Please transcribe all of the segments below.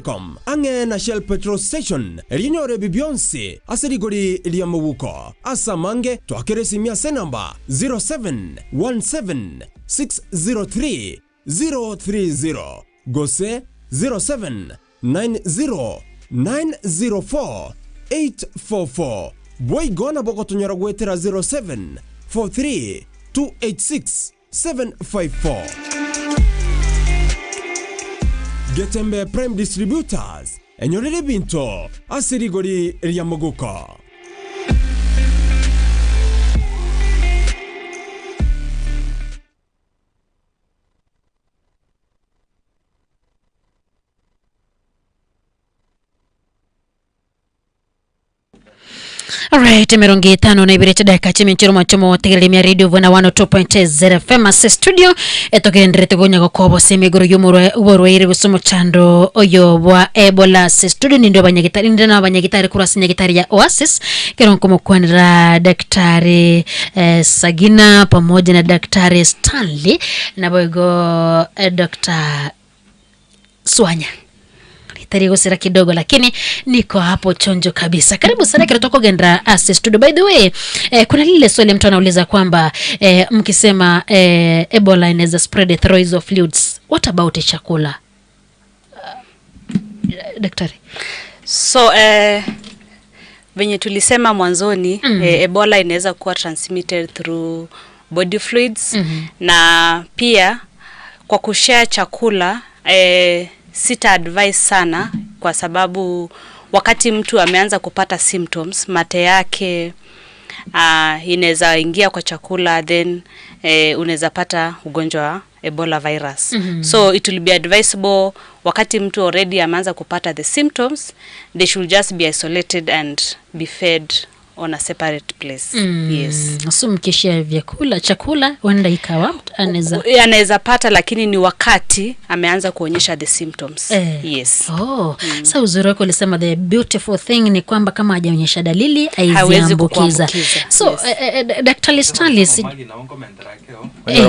Safaricom ang'e na Shell petrol station erinyore bibionsi ase rigori ria mobuko asa mange twakere simia se namba 0717 603 030 gose 0790 904 844 boigona bogotonyora gwetera 0743 286 754. Getembe Prime Distributors enyorere binto ase rigori ria moguko. Alright, 52 dakika chimi machomo tegelemia radio vona 102.0 FM ase studio etogenderete gonya gokobo semigoro yomoro uborwaire gusomo chando oyo bwa Ebola ase studio nindo abanyagitari ndio na abanyagitari kurasa nyagitari ya Oasis kero nkomokwanira Daktari Sagina pamoja na Daktari Stanley na boigo Dr. Swanya. Tarigo sira kidogo lakini niko hapo chonjo kabisa. Karibu sana kirotoko gendra ase studio. By the way, kuna lile swali mtu anauliza kwamba mkisema Ebola inaweza spread through hizo fluids, what about chakula? Daktari. So venye tulisema mwanzoni, Ebola inaweza kuwa transmitted through body fluids, na pia kwa kushare chakula. Sita advise sana kwa sababu wakati mtu ameanza kupata symptoms, mate yake inaweza ingia kwa chakula, then unaweza pata ugonjwa wa Ebola virus. So it will be advisable wakati mtu already ameanza kupata the symptoms, they should just be isolated and be fed on a separate place. Yes. So mkishia vyakula, chakula huenda ikawa anaweza pata, lakini ni wakati ameanza kuonyesha the symptoms. Yes. Oh, so uzuri wako ulisema the beautiful thing ni kwamba kama hajaonyesha dalili haiwezi ambukiza. So yes. Dr. Stanley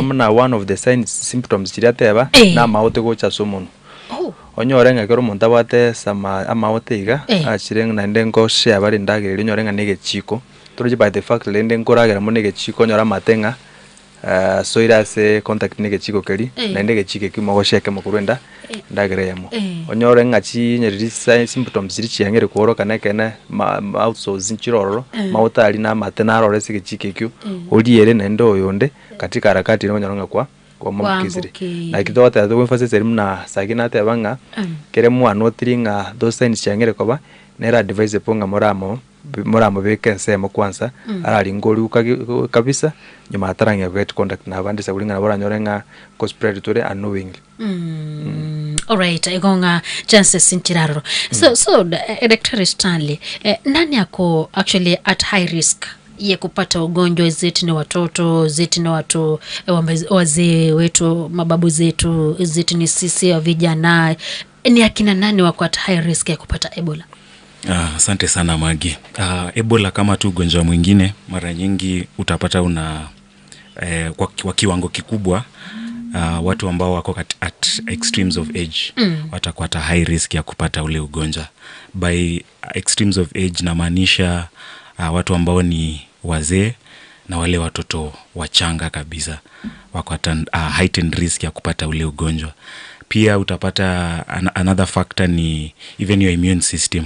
mna one of the signs symptoms chirateba na maote gocha somono. Onyore ng'ekero omonto abwate sama amaote iga achire naende nkoshe abare ndagere onyore ng'a negechiko toroche by the fact rende nkoragera mo negechiko onyore amate ng'a soira ase contact negechiko keri naende egechiko ekio mogosheke mokorwenda ndagere yamo onyore ng'a chinyeriri symptoms chiri chiang'ere kworoka nekene outsourcing nchirororo maote ari na amate narore ase egechiko ekio oriere naende oyonde katika harakati onyore ng'a kwa kwamwambukizire na kitwata to emphasis elimu na Sagina tebanga kere mwana otiringa those signs changere koba nera advise ponga moramo beke nsemo kwanza arali ngori kabisa nyuma ataranga get contact na abandi sabulinga na bora nyorenga ko spread tore unknowingly. All right, igonga chances nchiraro. So Dr. Stanley, nani ako actually at high risk ya kupata ugonjwa? Zeti ni watoto, zeti ni watu wazee wetu, mababu zetu, zeti ni sisi wa vijana, ni akina nani wako at high risk ya kupata Ebola? Asante sana Magi. Ebola kama tu ugonjwa mwingine, mara nyingi utapata una kwa kiwango kikubwa watu ambao wako at extremes of age watakuwa at high risk ya kupata ule ugonjwa. By extremes of age namaanisha watu ambao ni wazee na wale watoto wachanga kabisa wako at heightened risk ya kupata ule ugonjwa. Pia utapata another factor ni even your immune system.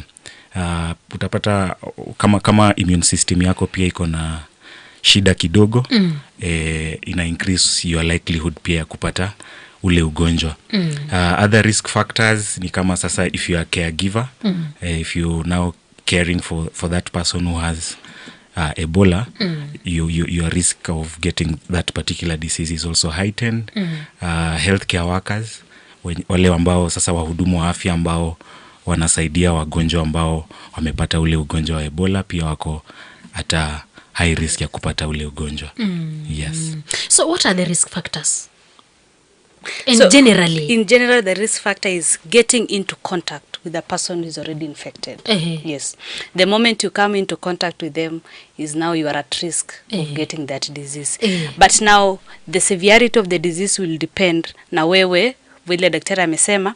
Utapata kama immune system yako pia iko na shida kidogo, ina increase your likelihood pia ya kupata ule ugonjwa. Other risk factors ni kama sasa if you are caregiver, if you now caring for that person who has Ebola, your risk of getting that particular disease is also heightened. Healthcare workers, wale ambao sasa wahudumu wa afya ambao wanasaidia wagonjwa ambao wamepata ule ugonjwa wa Ebola pia wako at high risk ya kupata ule ugonjwa. Yes. So what are the risk factors? Generally? In general, the risk factor is getting into contact with a person who is already infected. Yes. The moment you come into contact with them is now you are at risk of getting that disease. But now, the severity of the disease will depend na wewe, vile daktari amesema,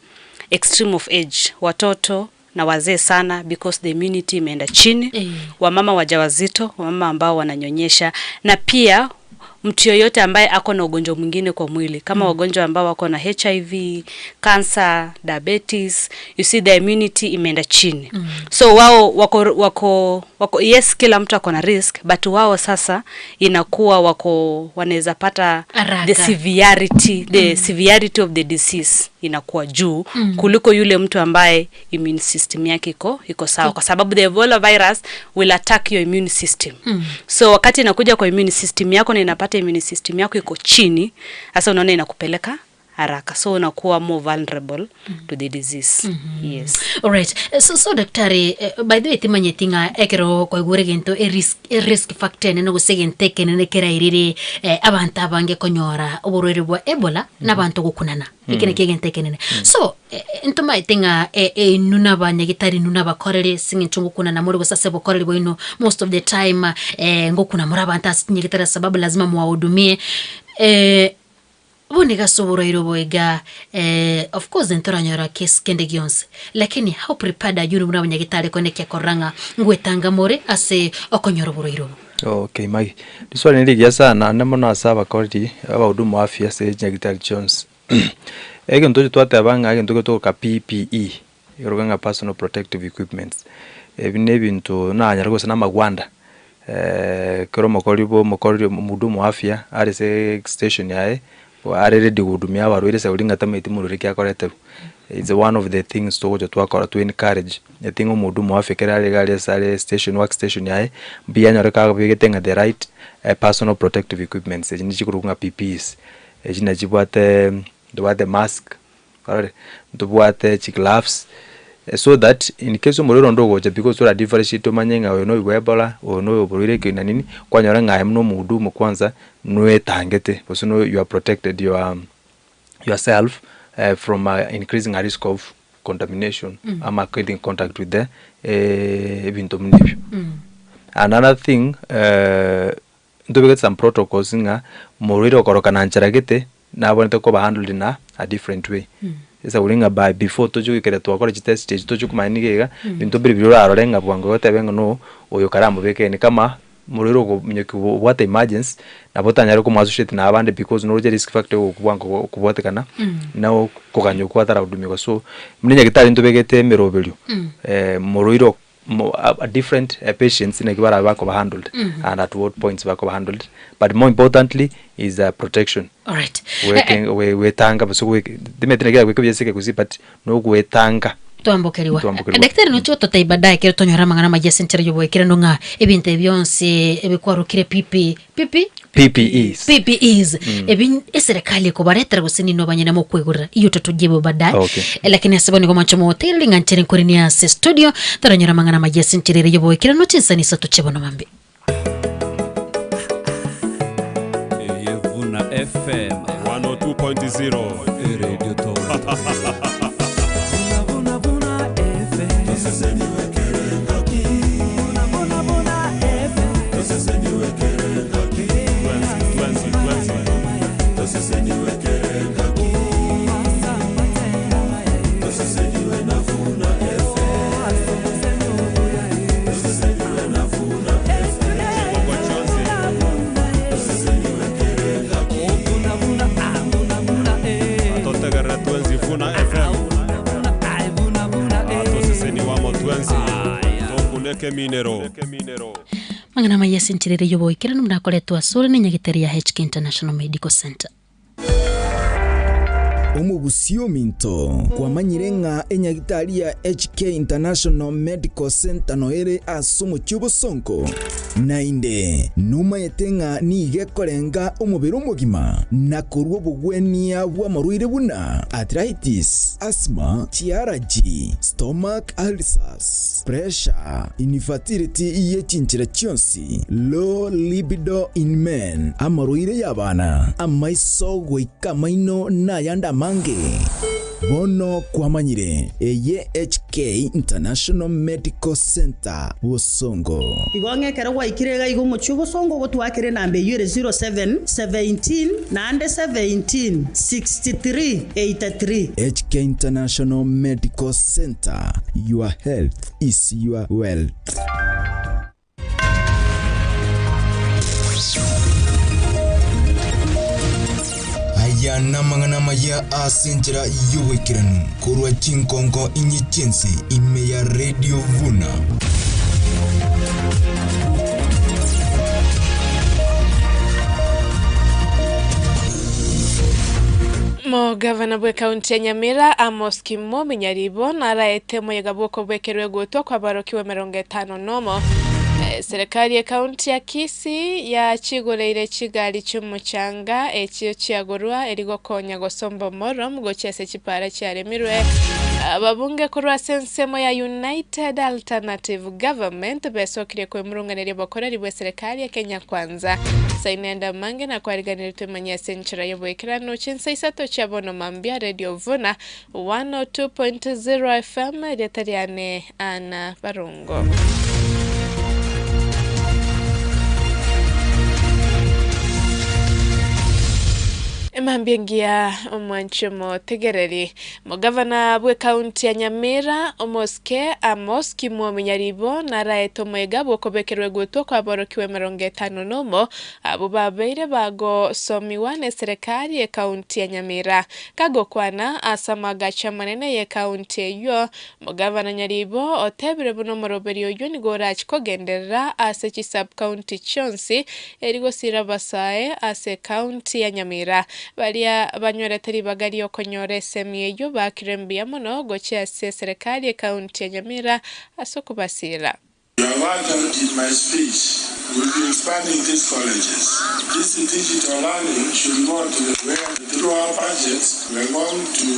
extreme of age, watoto na wazee sana, because the immunity imeenda chini. Wamama wajawazito, wamama ambao wananyonyesha, na pia mtu yoyote ambaye ako na ugonjwa mwingine kwa mwili kama wagonjwa ambao wako na HIV, cancer, diabetes, you see the immunity imeenda chini. So wao wako yes, kila mtu ako na risk, but wao sasa inakuwa wako wanaweza pata the severity, the severity of the disease inakuwa juu kuliko yule mtu ambaye immune system yake iko sawa, kwa sababu the Ebola virus will attack your immune system. So wakati inakuja kwa immune system yako na inapata immune system yako iko chini, sasa unaona inakupeleka haraka, so unakuwa more vulnerable to the disease. Yes. All right. So daktari, by the way timanyetinga ekero koigure gento e risk factor nene gusegente kenene kerairire abantu abange konyora oborwere bwa Ebola nabantu gukunana ikene kegente kenene. So ntoma itinga nuna banyagitari nuna bakorere singincho gukunana muri gusase bokorere boino most of the time ngokuna muri abantu asinyagitari sababu lazima muwahudumie boniga soboroiro boiga of course ntoranyora case kende gionse, lakini how prepared are you muna banyagitari konekia koranga ngwetanga more ase okonyora boroiro? Okay, Magi, diswali niligia sana nemono asaba koriri abahudumu afya se nyagitari Jones ege ntoje twatebanga ege ntoke toka PPE yoroganga personal protective equipments ebine bintu nanyara gose namagwanda kero mokori bo mokori muhudumu afya ari se station yae are ready kuhudumia abarwaire se ulinga tamiti mururi kya korete. It's one of the things to go twakora to encourage I think omuhudumu afya kera ari gari sare station work station yae bia nyoreka bigetenga the right personal protective equipment se nichikurunga PPEs ejina jibwate ndwate mask karore ndwate gloves so that in case omuriro ndogoja because ura differentiate manyenga oyo no Ebola oyo no oborire kina nini kwanyora ngaye muno muhudumu kwanza nwetangete because no you are protected your yourself from increasing a risk of contamination ama getting contact with the ebintu mnibyo. Another thing ndobegete some protocols nga muriro korokana ncheragete nabonete ko ba handled in a different way. Esa ulinga by before toju ikere twakora test stage toju kumanigega bintu biri birora bwango yote no oyo karamu beke ni kama muriro ko what emergency nabotanyara ko associate na abandi because no risk factor kubwango kubotekana nao koganyo kwatara udumiko so mninya gitari ntobegete mirobelio muriro different patients in kibara bako handled and at what points bako handled, but more importantly is protection. All right. Working we tanga so we dimetinega we kubyeseke kuzi but no gwetanga twambukeriwa. Daktari nocho totaibadaye kero tonyora mangana majese nchere yobo kero nonga ebinte byonse ebikwarukire PPEs PPEs ebin eserikali ko baretera gusini no banyene mo kwegura iyo tatujibu baadaye. Okay. Lakini asaboni ko manchomo hotel nganchere nkorenia se studio taranyora mangana majese nchere yobo kero no chinsanisa tuchebono mambe. Yevuna FM 102.0 Radio Top. Mangana mayesi nchirire yobo ikira numrakoretwa sura ni nyagitari ya HK International Medical Center. Omugusio minto kwamanyire nga enyagitari ya HK International Medical Center noere asomo cy'ubusonko nainde numa yetenga nige korenga umubiri umugima nakorwo bugwenia bw'amarwire buna arthritis, asthma, TRG, stomach ulcers, pressure, infertility yekinchira cyonsi, low libido in men, amarwire y'abana, amaiso goika maino na yanda mange. Bono kwamanyire eye HK International Medical Center Bosongo. Igonge kero gwaikire igo muchu Bosongo gotwakire namba yure 07 17 nande 17 63 83. HK International Medical Center, your health is your wealth. Aya namangana maya asenjera yuwekiranu kurwa chinkongo inye chinsi ime ya Radio Vuna. Mo gavana bwe kaunti ya Nyamira Amos Kimomi Nyaribo naraete moyega bwekerwe gutwa kwa barokiwe 51. Serikali ya kaunti ya Kisii ya chigoleire chigali chumuchanga echiyo chiagorwa erigokonya gosomba moro gochese chipara chiaremirwe. Ababunge korwa sensemo ya United Alternative Government besokire kwemurunganire bakoreri bwe serikali ya Kenya Kwanza. Sainenda mange na kwariganire tumanya senchera yoboekerano chinsa isato chabono mambia Radio Vuna 102.0 FM retariane ana barungo. Mambia omwanchomo tegereri mogavana bwe kaunti ya Nyamira omoske Amos Kimomi Nyaribo naraeto mwega bokobekerwe gutwa kwa barokiwe 51 abo babeire bago somiwa ne serikali ya kaunti ya Nyamira kago kwana asamaga chamanene ye kaunti eyo mogavana Nyaribo otebire buno moroberi oyo nigora chikogenderera ase chi sub county chonsi erigo sirabasae ase kaunti ya Nyamira. Balia banyoreteri bagari okonyore semi eyo bakirembia mono gochia se serikali ya kaunti ya Nyamira asokubasira. In my speech, we'll be expanding these colleges. This digital learning should go to the where through our budgets, we're going to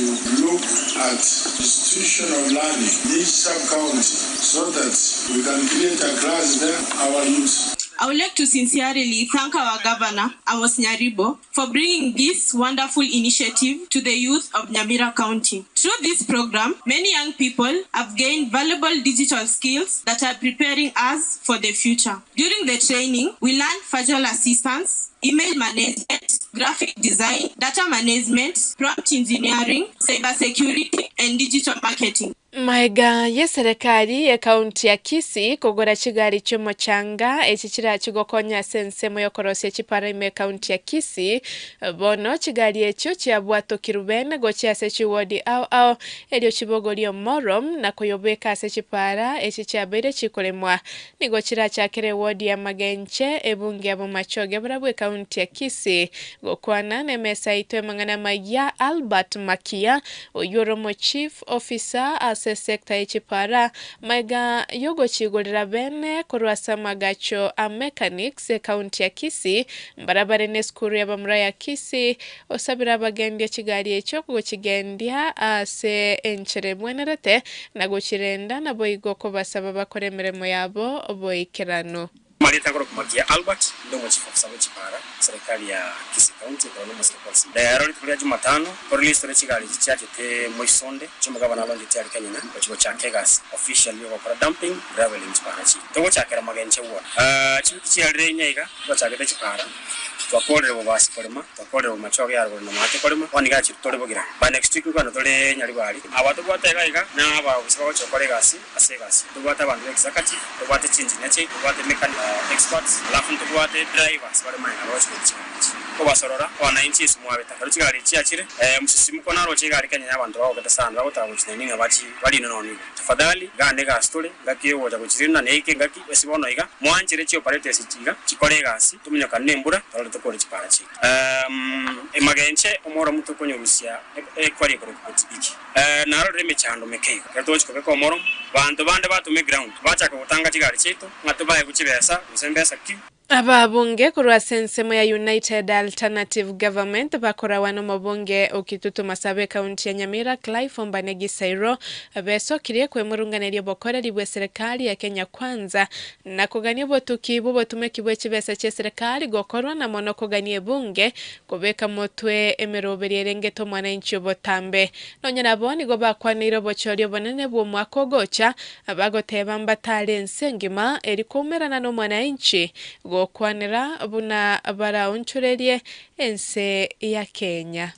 look at institutional learning in each sub-county so that we can create a class there, our youth. I would like to sincerely thank our governor, Amos Nyaribo, for bringing this wonderful initiative to the youth of Nyamira County. Through this program, many young people have gained valuable digital skills that are preparing us for the future. During the training, we learned virtual assistance, email management, graphic design, data management, prompt engineering, cybersecurity, and digital marketing. Maega ye serikali ya kaunti ya Kisii kugora chigari chomochanga echichira chigokonya sensemo yokorosia chipara ime kaunti ya Kisii bono chigari echo chiabwato kirubene gochia ase chiwodi au au elio chibogolio morom na kuyobeka ase chipara echichiabere chikolemwa nigo chira chakere wodi ya Magenche ebunge abo machoge burabwe kaunti ya Kisii gokwana nemesa itwe mangana maya Albert Makia oyoromo chief officer ase sekta echipara maiga yogo chigolera bene korwasa magacho a mechanics e kaunti ya Kisii mbarabare ne skuru ya bamura ya Kisii osabira bagendia chigari echo kugochigendia ase enchere mwenerete na gochirenda na boigo kobasaba bakore emiremo yabo boikerano. Marita koro kumakia Albert ndomo chief officer wechipara serikali ya Kisii County kwa nomo serikali. Dayaro tukulia Jumatano release tore chigari chache te Moisonde chomugaba na lonje tayari Kenya kwa chiko cha Kegas officially kwa dumping graveling chipara chi. Togo chakera magenche wona. Chibiki chialire nyaiga kwa chakete chipara. Twakorere bobasi korema twakorere machoge yarwo na mate korema waniga chitore bogira. By next week kwa tore nyaribari. Abato bwatega iga na aba gusaba chokore gasi asegasi. Tubwata bandu exakati tubwate chinji nache tubwate mechanic experts alafu tubwate drivers bari maina rocho chikachi kobasorora wananchi simwabeta ruchigari chiachire musisimuko naro chigari Kenya abantu bagoketa sana bagotara guchinani bachi bali nono ni tafadhali gande ga story ngakiyo ja guchirina neike ngaki esibono iga mwanchire chi operators chiga chikore gasi tumunyoka nembura tore tukore chipara chi emagenche omoro mutu konyorusia ekwari koro kutibiki naro reme chando mekei gato chikobeka omoro bantu bande batume ground bachaka gutanga chigari chitu ngatubaye kuchibesa usembesa ki. Ababunge kurwa sensemo ya United Alternative Government bakora wano mabunge okitutu masabe kaunti ya Nyamira Clive Ombanegi Sairo besokirie kwemurunganerio bokoreri bwe serikali ya Kenya Kwanza na kugania botuki bubo tumekibwe chibesa che serikali gokorwa na monokoganie bunge kubeka motwe emeroberi erengeto mwananchi botambe nonya nabo nigo bakwanire bochorio bonene bwo mwako gocha abagoteba mbatale ensengima erikumerana no mwananchi gokwanera buna baraonchorerie ense ya Kenya.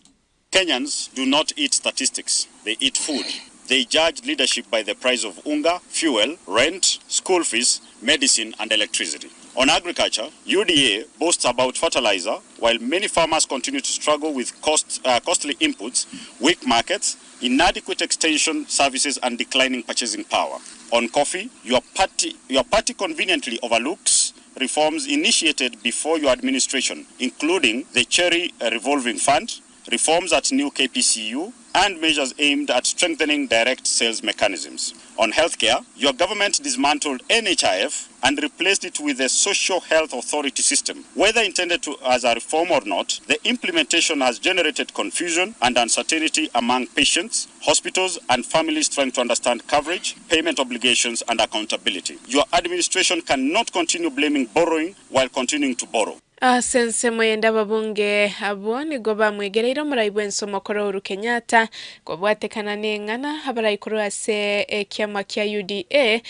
Kenyans do not eat statistics, they eat food. They judge leadership by the price of unga, fuel, rent, school fees, medicine and electricity. On agriculture, UDA boasts about fertilizer, while many farmers continue to struggle with costly inputs, weak markets, inadequate extension services and declining purchasing power. On coffee, your party conveniently overlooks reforms initiated before your administration, including the Cherry Revolving Fund, reforms at new KPCU, and measures aimed at strengthening direct sales mechanisms. On healthcare, your government dismantled NHIF and replaced it with a social health authority system. Whether intended to as a reform or not, the implementation has generated confusion and uncertainty among patients, hospitals, and families trying to understand coverage, payment obligations, and accountability. Your administration cannot continue blaming borrowing while continuing to borrow. Sense mwenda babunge abo nigo bamwegereire omurayi ensomo koro Uhuru Kenyatta kobwatekana n'eng'ana abarayi ase ekiama kia UDA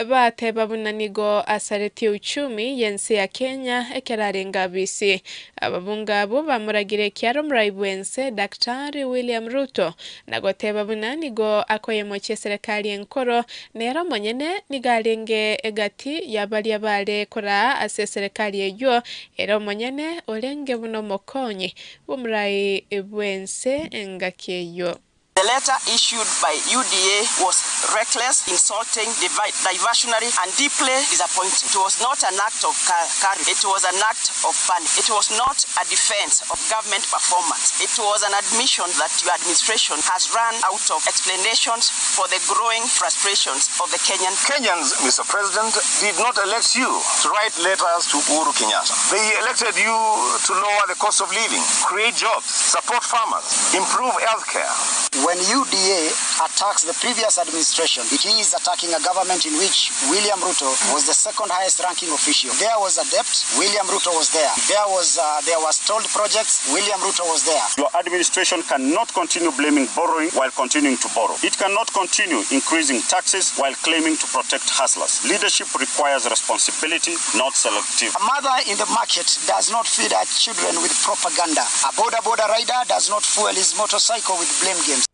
bateba buna nigo asaretie uchumi yense ya Kenya ekerarenga bisi. Ababunge abo bamuragire ekiaro omurayi bwense Daktari William Ruto nagoteba buna nigo akoyemochie serikali enkoro nero monyene nigarenge egati yabaria bare kora ase serikali eyo era monyene olenge buno mokonyi bumrai bwense engakeyo. The letter issued by UDA was reckless, insulting, diversionary, and deeply disappointing. It was not an act of courage. It was an act of panic. It was not a defense of government performance. It was an admission that your administration has run out of explanations for the growing frustrations of the Kenyan. Kenyans, Mr. President, did not elect you to write letters to Uhuru Kenyatta. They elected you to lower the cost of living, create jobs, support farmers, improve healthcare. When UDA attacks the previous administration, it is attacking a government in which William Ruto was the second highest ranking official. There was a debt, William Ruto was there. There were stalled projects, William Ruto was there. Your administration cannot continue blaming borrowing while continuing to borrow. It cannot continue increasing taxes while claiming to protect hustlers. Leadership requires responsibility, not selective. A mother in the market does not feed her children with propaganda. A border rider does not fuel his motorcycle with blame games.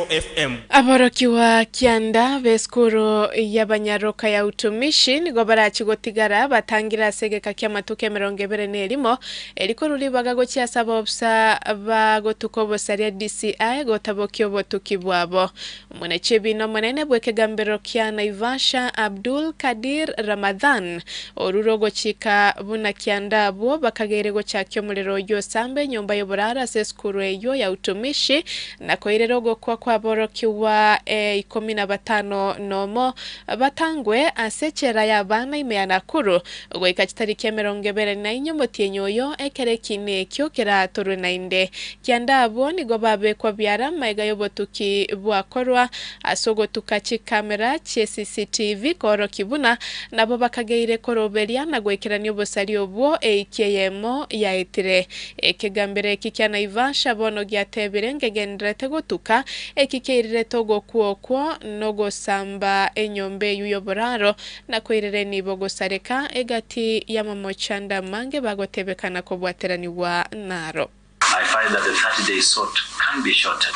FM. Aborokiwa kianda beskuru y'abanyaroka ya utumishi nigo barachigotigara batangira segeka kia matuke 21 eriko ruri bagagochia sabobsa bagotuko bosaria DCI gotabokyo botuki bwabo mwanachebino munene bwekegambero kia Naivasha Abdul Kadir Ramadhan oruro gochika buna kianda bwo bakagere gochakyo mulero yo sambe nyumba yoborara seskuru eyo ya utumishi na koirero gokwa kwa borokiwa 15 nomo batangwe asechera ya bana ime Nakuru goika chitariki 24 motienyoyo ekere kine kyo keratorwe nainde kiandabo nigo babekwa byara maiga yobotuki bwakorwa asogotuka chikamera che CCTV koro kibuna nabo bakageire koroberia na gwekerania obosari obwo eikeyemo yaetire ekegambere kikya Naivasha bono gyatebire ngegendrete gotuka ekikeirire togo kuokwo nogo samba enyombe yuyoboraro na koirere nibo gosareka egati ya mamochanda mange bagotebekana kobwateraniwa naro. I find that the 30-day sort can be shortened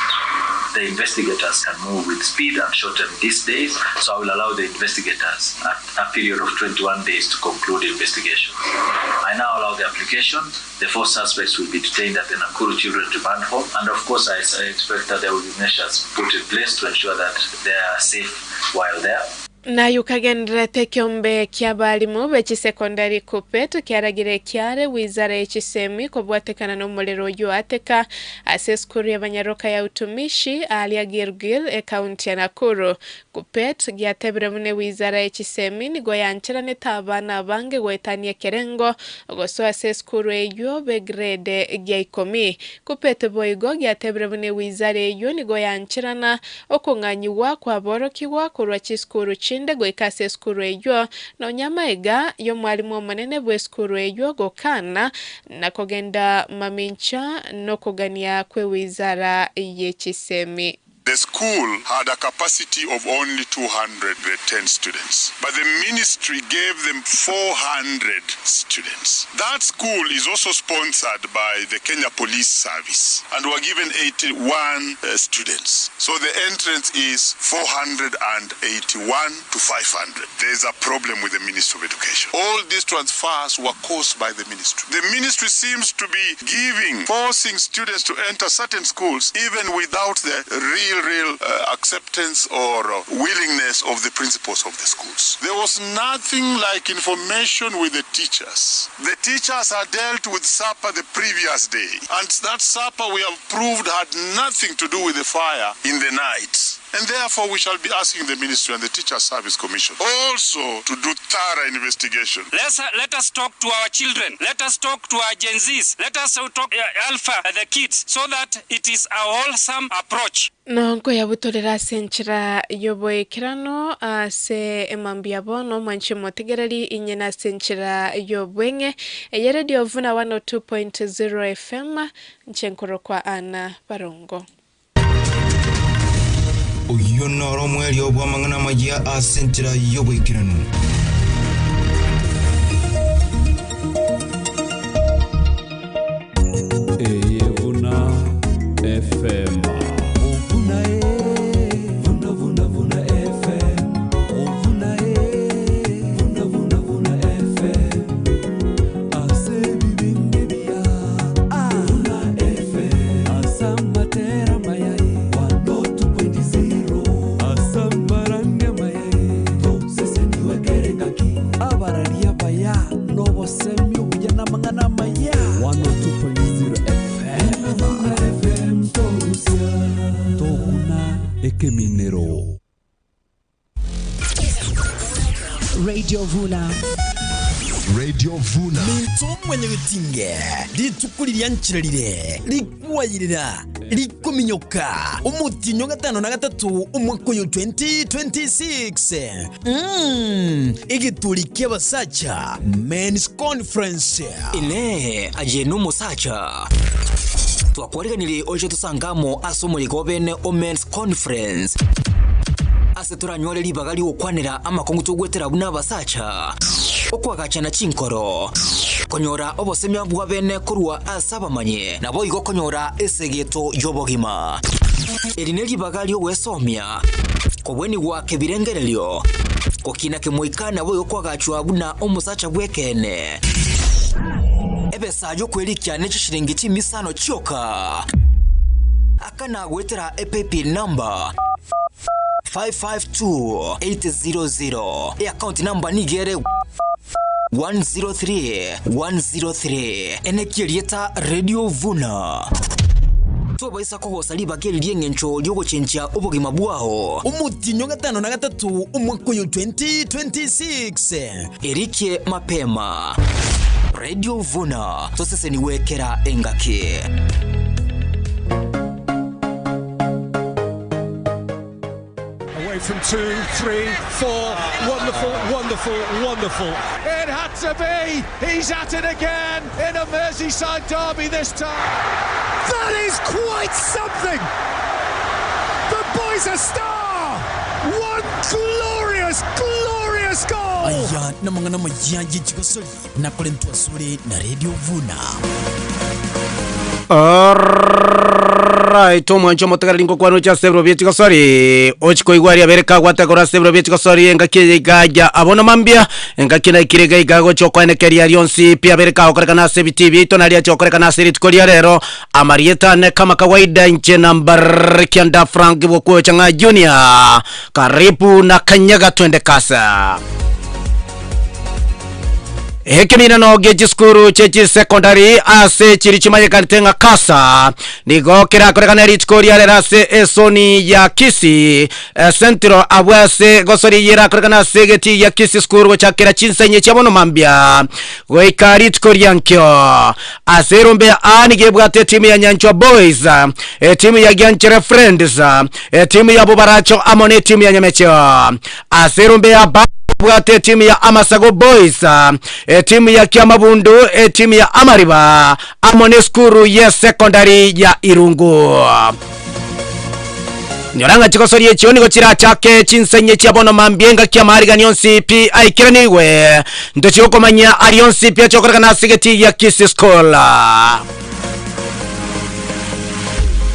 the investigators can move with speed and shorten these days. So I will allow the investigators at a period of 21 days to conclude investigation. I now allow the application. The 4 suspects will be detained at the Nakuru Children's Remand Home. And of course, I expect that there will be measures put in place to ensure that they are safe while there. Na yukagenderete kiombe kia balimu bechisekondari kupetu kiaragire kiare wizara echisemi kubwatekana no muliro yuateka ase skuru ya banyaroka ya utumishi alia Gilgil e kaunti ya Nakuru. Kupet giatebire mune wizara echisemi nigo yancherane tabana bange gwetania kerengo goso ase skuru eyo be grade gya ikomi. Kupet boigo giatebire mune wizara eyo nigo yancherana okung'anyiwa kwa borokiwa kurwa chiskuru chinde goikase skuru eyo na onyama ega yo mwalimu omonene bwe skuru eyo gokana na kogenda mamincha no kogania kwe wizara yechisemi. The school had a capacity of only 210 students, but the ministry gave them 400 students. That school is also sponsored by the Kenya Police Service and were given 81 students. So the entrance is 481 to 500. There's a problem with the Ministry of Education. All these transfers were caused by the ministry. The ministry seems to be forcing students to enter certain schools even without the real acceptance or willingness of the principals of the schools. There was nothing like information with the teachers. The teachers had dealt with supper the previous day, and that supper we have proved had nothing to do with the fire in the night. And therefore we shall be asking the ministry and the Teacher Service Commission also to do thorough investigation. Let us talk to our children. Let us talk to our Gen Zs. Let us talk Alpha, the kids, so that it is a wholesome approach. Nonko ya butolera senchira yoboekerano ase emambia bono mwanche motegereri inyena senchira yobwenge eye Radio Vuna 102.0 FM nchenkoro kwa Ana Barongo. Uyu noro mweri obwamangana majia asenchira yoboekerano. Eye Vuna FM. Ekeminero. Radio Vuna. Radio Vuna. Mintu mwenye bitinge litukuli lyanchirire likuwayirira likuminyoka umutinyo gatano na gatatu umwaka uyu 2026 igituli ky'abasacha Men's Conference ine aje n'umusacha twakwariganire oje tusangamo asomo bene o Men's Conference ase turanywole libagali okwanira amakongo tugwetera buna abasacha okwagachana chinkoro konyora obosemya bwa bene kurwa asabamanye nabo igo konyora esegeto yobogima eri libagali ogwesomya kobweni gwake birengerelyo kokina kemoika nabo yokwagachwa buna omusacha bwekene ebesa yo kwelikia nechi chimisano chioka akana gwetera EPP number 552800 e account number nigere 103103 enekirieta Radio Vuna tobaisa kogosa libageli lyengencho lyogochencha obogima bwaho umutinyo gatano na gatatu umwaka uyu 2026 erike mapema Radio Vuna tosese niwekera engake. Away from 2, 3, 4. Wonderful, wonderful, wonderful. It had to be. He's at it again in a Merseyside derby this time. That is quite something. The boy's a star. One glorious, glorious goal. Aya namangana mayanji chikosoli na kolentwa sore na Radio Vuna. Alright, omwancho motegareri ngokwano cha sebro biechi gosori ochiko igwari abereka gwategora sebro biechi gosori engaki igaja abono mambia engaki na ikirega igago chokwanekeria rionsi pia bereka okorekana ase BTV ito naria chokorekana ase rituko ria rero amarieta ne kama kawaida nche nambar kianda Frank Bokwe Changa Junior karibu na kanyaga twende kasa. Hekimina no geji skuru chechi secondary ase chiri chimanyekanite nga kasa nigo kirakorekana rituko ria rero ase esoni ya Kisii Central abwase gosori yirakorekana ase geti ya Kisii skuru gochakera chinsenye chabono mambia goika rituko ria nkyo ase rombe ani gebwate timu ya Nyanchwa Boys, timu ya Gyanchere Friends, timu ya Bobaracho amone timu ya Nyamecho ase rombe ya bwate timu ya Amasago Boys, timu ya Kiamabundu, timu ya Amariba amone skuru ya secondary ya Irungu. Nyoranga chikosori echo nigo chirachake chinsenye chiabono mambienga kia mariga nionsi pi aikiraniwe ndochiokomanya arionsi pia chokorekana asigeti ya Kisii School.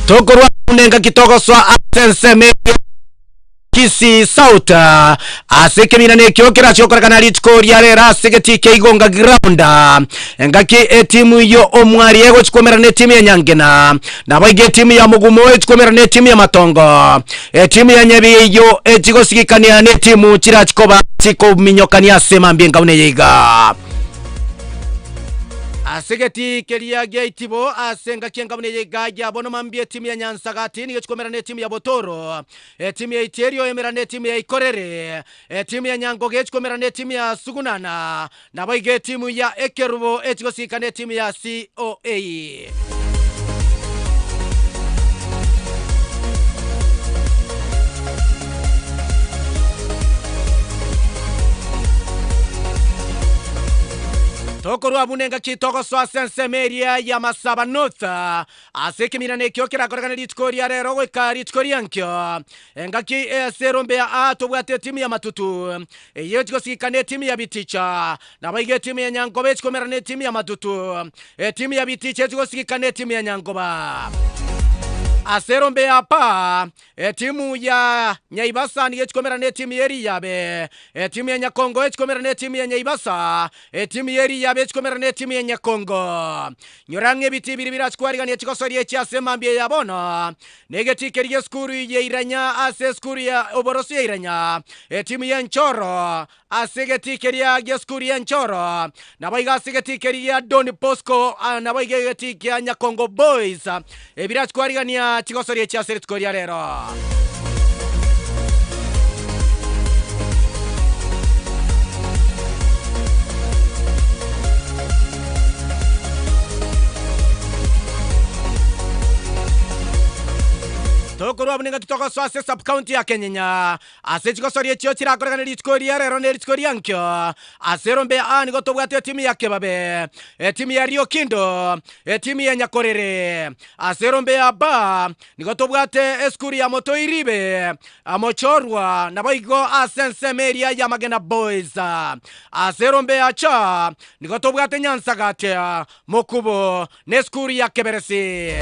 Tokorwa nenga kitogoswa asenseme Kisii South asekemina nekyo kirachokorekana rituko ria rera asigeti keigonga ground engaki etimu yo omwari ego chikomera ne timu ya Nyangena nabaige timu ya Mugumo echikomera ne timu ya Matongo etimu ya Nyabiyo echigosigikania ne timu chirachikoba chikominyokania sema mbienga uneyeiga asigeti keria geitibo asenga kienga muneye gaja bono mambie timu ya Nyansagati niyo chikomera ne timu ya Botoro, timu ya Iterio emera ne timu ya Ikorere, timu ya Nyangoge chikomera ne timu ya Sugunana nabaige timu ya Ekerubo echigosika ne timu ya COA. Tokorwa bunenga kitoko swa sensemeria ya Masaba North asekimina nekyo kirakorekana rituko ria rero goika rituko ria nkyo engaki eserombe ya a tobwate timu ya Matutu eyo tikosikane timu ya Biticha nabaige timu ya Nyangobe chikomera ne timu ya Matutu timu ya Biticha tikosikane timu ya Nyangoba. Aserombe ya pa timu ya Nyaibasa niye chikomera ne timu yeri yabe timu ya Nyakongo chikomera ne timu ya Nyaibasa timu yeri yabe chikomera ne timu ya Nyakongo. Nyorange biti biri birachkwarigania chikosori echiasema mbie yabona negeti kerie skuru ye iranya ase skuru ya oborosi ya iranya timu ya Nchoro asegeti keria ya skuru ya Nchoro nabaiga asegeti keria Don Bosco nabaiga geti kia Nyakongo Boys birachkwarigania chikosori echiasere tukoria rero. Tokorwa bunenga kitoko swase sub county ya Kenya ase chikosori echio chirakorekana rituko ria rero ne rituko ria nkyo aserombe ani gotobwate timu ya Kebabe, timu ya Rio Kindo, timu ya Nyakorere aserombe ya ba nigotobwate eskuri ya Motoiribe amochorwa nabaigo asensemeria ya Magena Boys aserombe ya cha nigotobwate Nyansagate Mokubo neskuri ya Keberesi.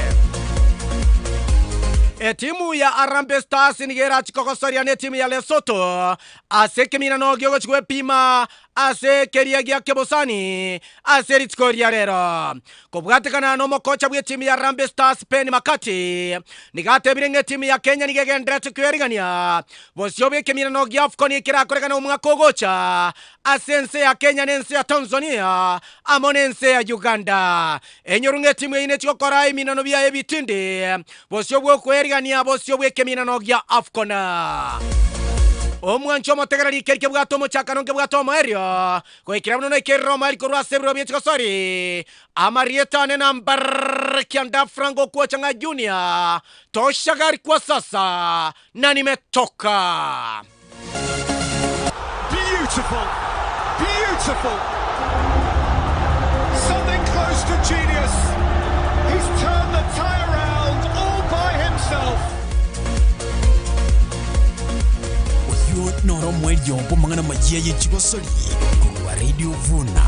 Timu ya Harambee Stars nigera chikokosoria ne timu ya Lesotho asekemina no gyogo chikwe pima ase keria gya Kebosani ase ritikoria rero kobwatekana no mokocha bwe timu ya Harambee Stars Penny Makati nigatebirenge timu ya Kenya nigegendera tukwerigania bosyo bekemina no gya AFCON ikirakorekana umwaka ogocha asense ya Kenya nense ya Tanzania amonense ya Uganda enyorunge timu ine chikokora iminano bya ebitinde bosyo bwokwerigania bosyo bwekemina no gya AFCON. Omwancho motegarari kerike bwato mochakano nke bwato moerio goikira muno ikerro mari korwa sebro biechikosori amarieta ne nambar kianda Franco Kuochanga Junior tosha gari kwa sasa na nimetoka. Beautiful, beautiful, something close to genius. He's turned the tie around all by himself. Noro mwelyo pomangana majia yechikosori kwa Radio Vuna.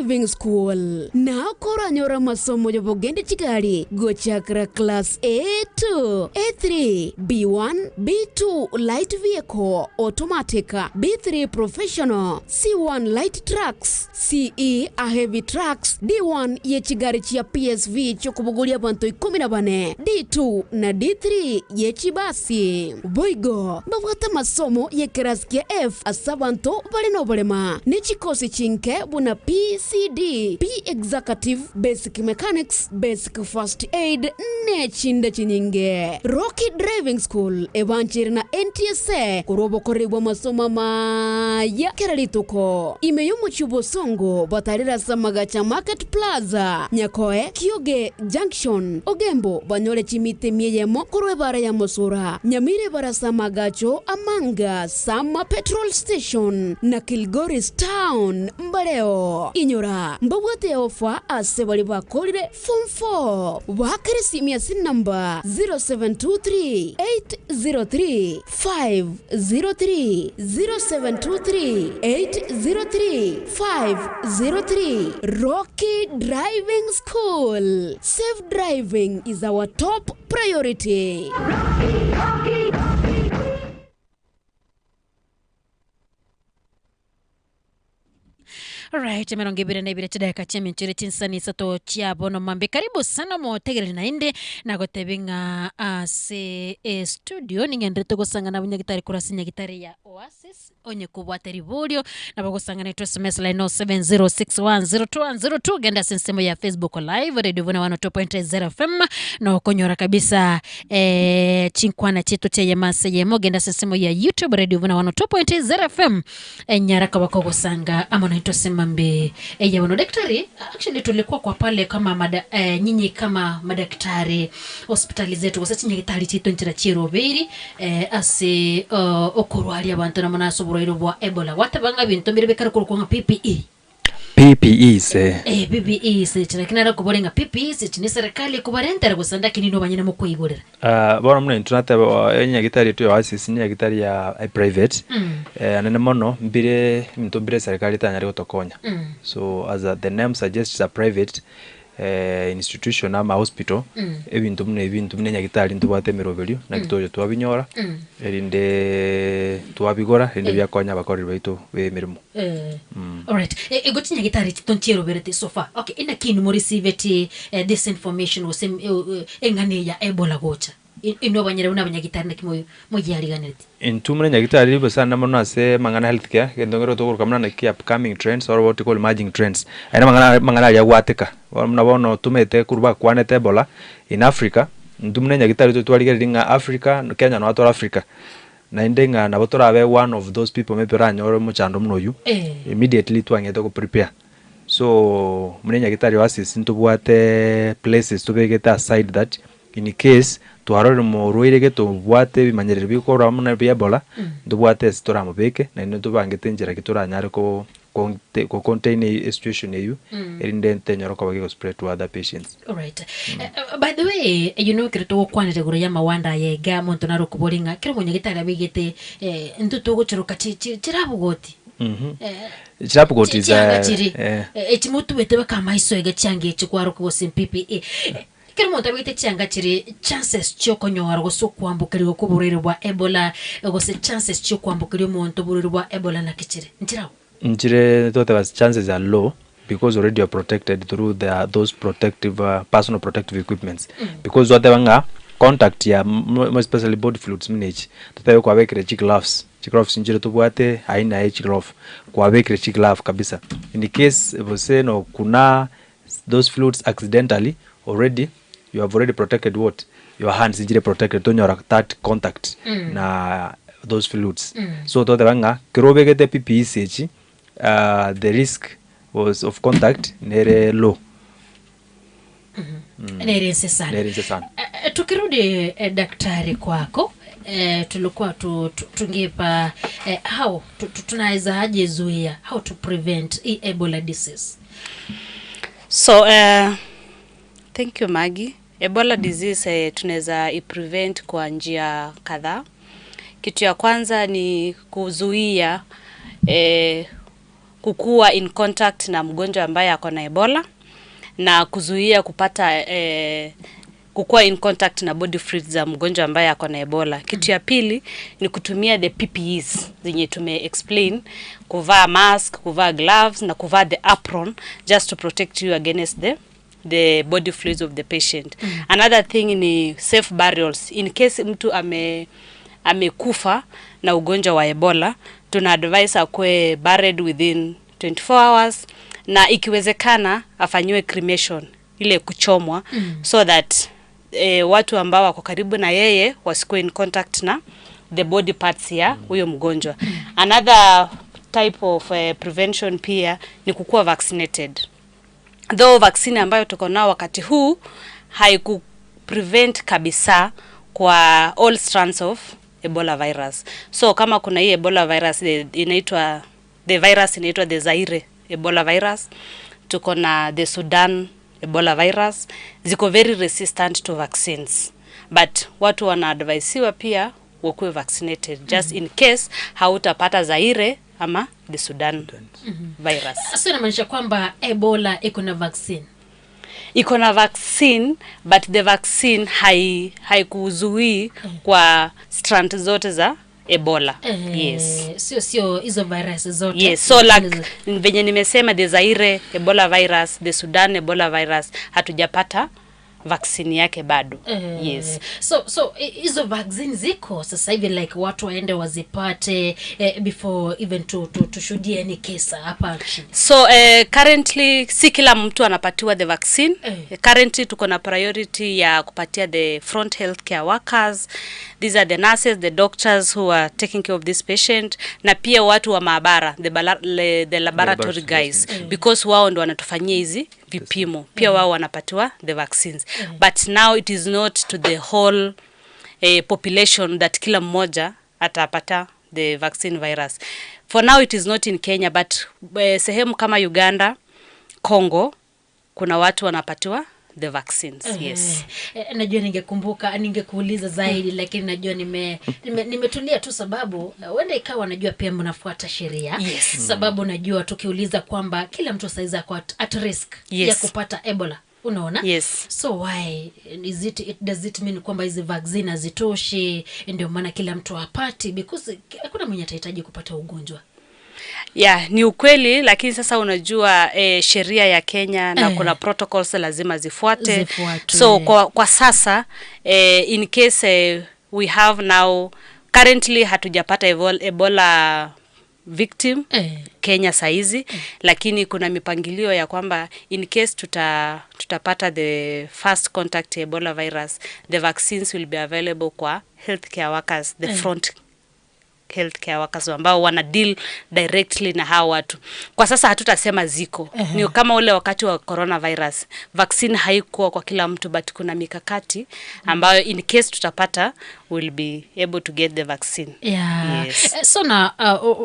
Driving School na koranyora masomo yobogende chigari gochakra class A2, A3, B1, B2 light vehicle automatic, B3 professional, C1 light trucks, CE a heavy trucks, D1 ye chigari chia PSV chokubugulia bantu 14, D2 na D3 ye chibasi. Boigo babwata masomo ye kerasi kia F asabanto bali nobolema ni chikosi chinke buna PCD, P Executive, Basic Mechanics, Basic First Aid ne chinde chinyinge. Rocky Driving School ebanchiri na NTSA kurobo koribwa masomo maya keralituko imeyomo chubo songo batarira samagacha Market Plaza Nyakoe Kioge Junction Ogembo banyole chimite mieyemo korwe bara ya Mosura Nyamire barasa Magacho Amanga Sama Petrol Station na Kilgoris Town Mbaleo Inyora mbabwate ofa ase bali bakorire form 4 wakere simia sin number 0723 803 503 0723 803 503. Rocky Driving School. Safe driving is our top priority. Rocky, Rocky, Rocky. Alright, merongebire na ibire chidaka cheminchere chinsani sato chiabono mambe. Karibu sana motegerere na inde na gotebinga ase studio ningendre togosanga na bunyagitari kurasi nyagitari ya Oasis onye kubwate ribolio na bagosanga na SMS line 0706102102 genda sensemo ya Facebook live Radio Vuna 102.0 FM no konyora kabisa chinkwana chetu cha yamase yemo genda sensemo ya YouTube Radio Vuna 102.0 FM nyaraka bakogosanga ama naitwa Semambe ya wano daktari. Actually tulikuwa kwa pale kama nyinyi kama madaktari hospitali zetu kwa sababu nyagitari chetu nchira chiroberi ase okorwali abantu na manaso burwaire bwa Ebola watabanga bintu mbere bekara kurukonga PPE PPE se PPE se chira kuborenga PPE se chini serikali kubarentera gusanda kinino banyina mu kwigurira bona muna internet nyagitari tu Oasis nyagitari ya private anene mono mbire mto mbire serikali tanyari gotokonya so as the name suggests a private institution ama hospital ebintu mune ebintu mune nyagitari ntubate miroberio na kitojo twabinyora erinde twabigora erinde byakonya abakorera baitu be mirimo. Alright, egoti nyagitari tonchero berete so far. Okay, ina kinu mo receive this information was engane ya Ebola gocha ino banyere una banyagitari nakimo moyariganete intumune nyagitari bosana mono ase mangana healthcare gendongero tokuruka na ki upcoming trends or what you call emerging trends aina mangana mangana ya gwateka mnabono tumete kuruba kwanete Ebola in Africa ntumune nyagitari twatwarigereri nga Africa Kenya no atora Africa na indenga nabo torabe one of those people maybe ranyoro muchando munoyu immediately twangete ko prepare so mune nyagitari Oasis ntubwate places tubegeta aside that in case twarore murwire getubwate bimanyerere bikora muna bya Ebola ndubwate storamubeke na ino tubangete njira kituranyare ko contain a situation eyu erinde ntenyoro ko bagego spread to other patients. All right. By the way, you know kirito kwanire guru ya mawanda yega muntu narukuboringa kiro munyagitari abigete ntutu gucuruka chirabugoti chirabugoti za echimutu wete bakamaiso ega change chikwaruko gose PPE kero muntu abigete changa chiri chances chokonyora gose kwambukirwa kuburire bwa Ebola gose chances chokwambukirwa muntu burire bwa Ebola na kichire nchirawo nchire tote chances are low because already you are protected through those protective personal protective equipments because whatever contact ya more especially body fluids manage tutayo kwa bekere gloves gloves nchire tubwate aina ya glove kwa bekere glove kabisa in case vose no kuna those fluids accidentally already you have already protected what your hands injire protected tonyora that contact na those fluids so tote banga kirobegete PPE sechi the risk was of contact nere low. Nere sana. Tukirudi daktari kwako tulikuwa tungepa how tunaweza aje zuia how to prevent Ebola disease. So thank you Maggie. Ebola disease tunaweza i-prevent kwa njia kadhaa. Kitu ya kwanza ni kuzuia kukuwa in contact na mgonjwa ambaye ako na Ebola na kuzuia kupata kukuwa in contact na body fluids za mgonjwa ambaye ako na Ebola. Kitu ya pili ni kutumia the PPEs zenye tume explain, kuvaa mask, kuvaa gloves na kuvaa the apron just to protect you against the body fluids of the patient. Another thing ni safe burials. In case mtu amekufa na ugonjwa wa Ebola, tuna advise akue buried within 24 hours na ikiwezekana afanyiwe cremation, ile kuchomwa, so that watu ambao wako karibu na yeye wasikuwe in contact na the body parts ya huyo mgonjwa. Another type of prevention pia ni kukuwa vaccinated. Though vaccine ambayo tuko nao wakati huu haiku prevent kabisa kwa all strands of Ebola virus. So kama kuna hii Ebola virus inaitwa the virus inaitwa the Zaire Ebola virus, tuko na the Sudan Ebola virus, ziko very resistant to vaccines. But watu wanaadvisiwa pia wakuwe vaccinated just in case hautapata Zaire ama the Sudan virus. Sasa inamaanisha kwamba Ebola iko na vaccine. Iko na vaccine, but the vaccine haikuzuii kwa strand zote za Ebola. Yes. Sio hizo virus zote. Yes, so like venye nimesema the Zaire Ebola virus, the Sudan Ebola virus hatujapata vaccine yake bado. Yes. So hizo vaccine ziko sasa hivi, like watu waende wazipate before even to tushuhudie any case hapa nchini. So currently si kila mtu anapatiwa the vaccine. Currently tuko na priority ya kupatia the front healthcare workers. These are the nurses, the doctors who are taking care of this patient, na pia watu wa maabara, the laboratory guys, because wao ndo wanatufanyia hizi vipimo. Pia wao wanapatiwa the vaccines. But now it is not to the whole population that kila mmoja atapata the vaccine virus. For now it is not in Kenya, but sehemu kama Uganda, Congo, kuna watu wanapatiwa the vaccines. Yes. Najua ningekumbuka ningekuuliza zaidi, lakini najua nimetulia tu sababu wenda ikawa najua pia mnafuata sheria. Yes. Sababu najua tukiuliza kwamba kila mtu saizi ako at risk ya kupata Ebola. Unaona? Yes. So why is it does it mean kwamba hizi vaccine hazitoshi ndio maana kila mtu hapati, because hakuna mwenye atahitaji kupata ugonjwa? Yeah, ni ukweli, lakini sasa unajua sheria ya Kenya na kuna protocols lazima zifuate. So kwa sasa in case we have now currently hatujapata Ebola victim Kenya saizi, lakini kuna mipangilio ya kwamba in case tutapata the first contact Ebola virus, the vaccines will be available kwa healthcare workers, the front healthcare workers ambao wana deal directly na hao watu. Kwa sasa hatutasema ziko. Ni kama ule wakati wa coronavirus, vaccine haikuwa kwa kila mtu, but kuna mikakati ambayo in case tutapata we'll be able to get the vaccine. Yeah. Yes. So na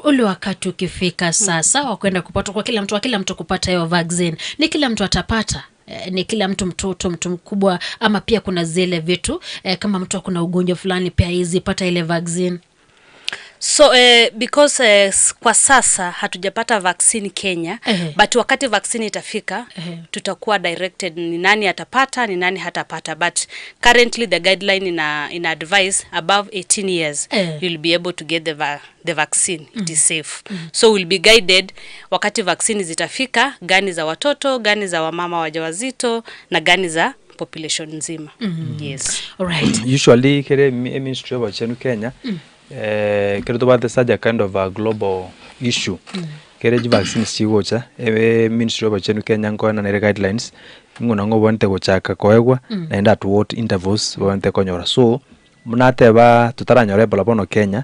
ule wakati ukifika sasa wa kwenda kupata kwa kila mtu kupata hiyo vaccine, ni kila mtu atapata? Ni kila mtu, mtoto, mtu mkubwa, ama pia kuna zile vitu kama mtu kuna ugonjwa fulani pia hizi pata ile vaccine? So because kwa sasa hatujapata vaccine Kenya, but wakati vaccine itafika tutakuwa directed ni nani atapata, ni nani hatapata. But currently the guideline ina advise above 18 years you'll be able to get the vaccine. It is safe. So we'll be guided wakati vaccine zitafika, gani za watoto, gani za wamama wajawazito na gani za population nzima. Yes. All right. Usually kere ministry of Chenu Kenya kere to such a kind of a global issue. Kere vaccine sigocha ministry of Chenu Kenya ngo na guidelines ngona ngo bonte gochaka koegwa na enda at what intervals bonte konyora. So munateba tutaranyora Ebola bono Kenya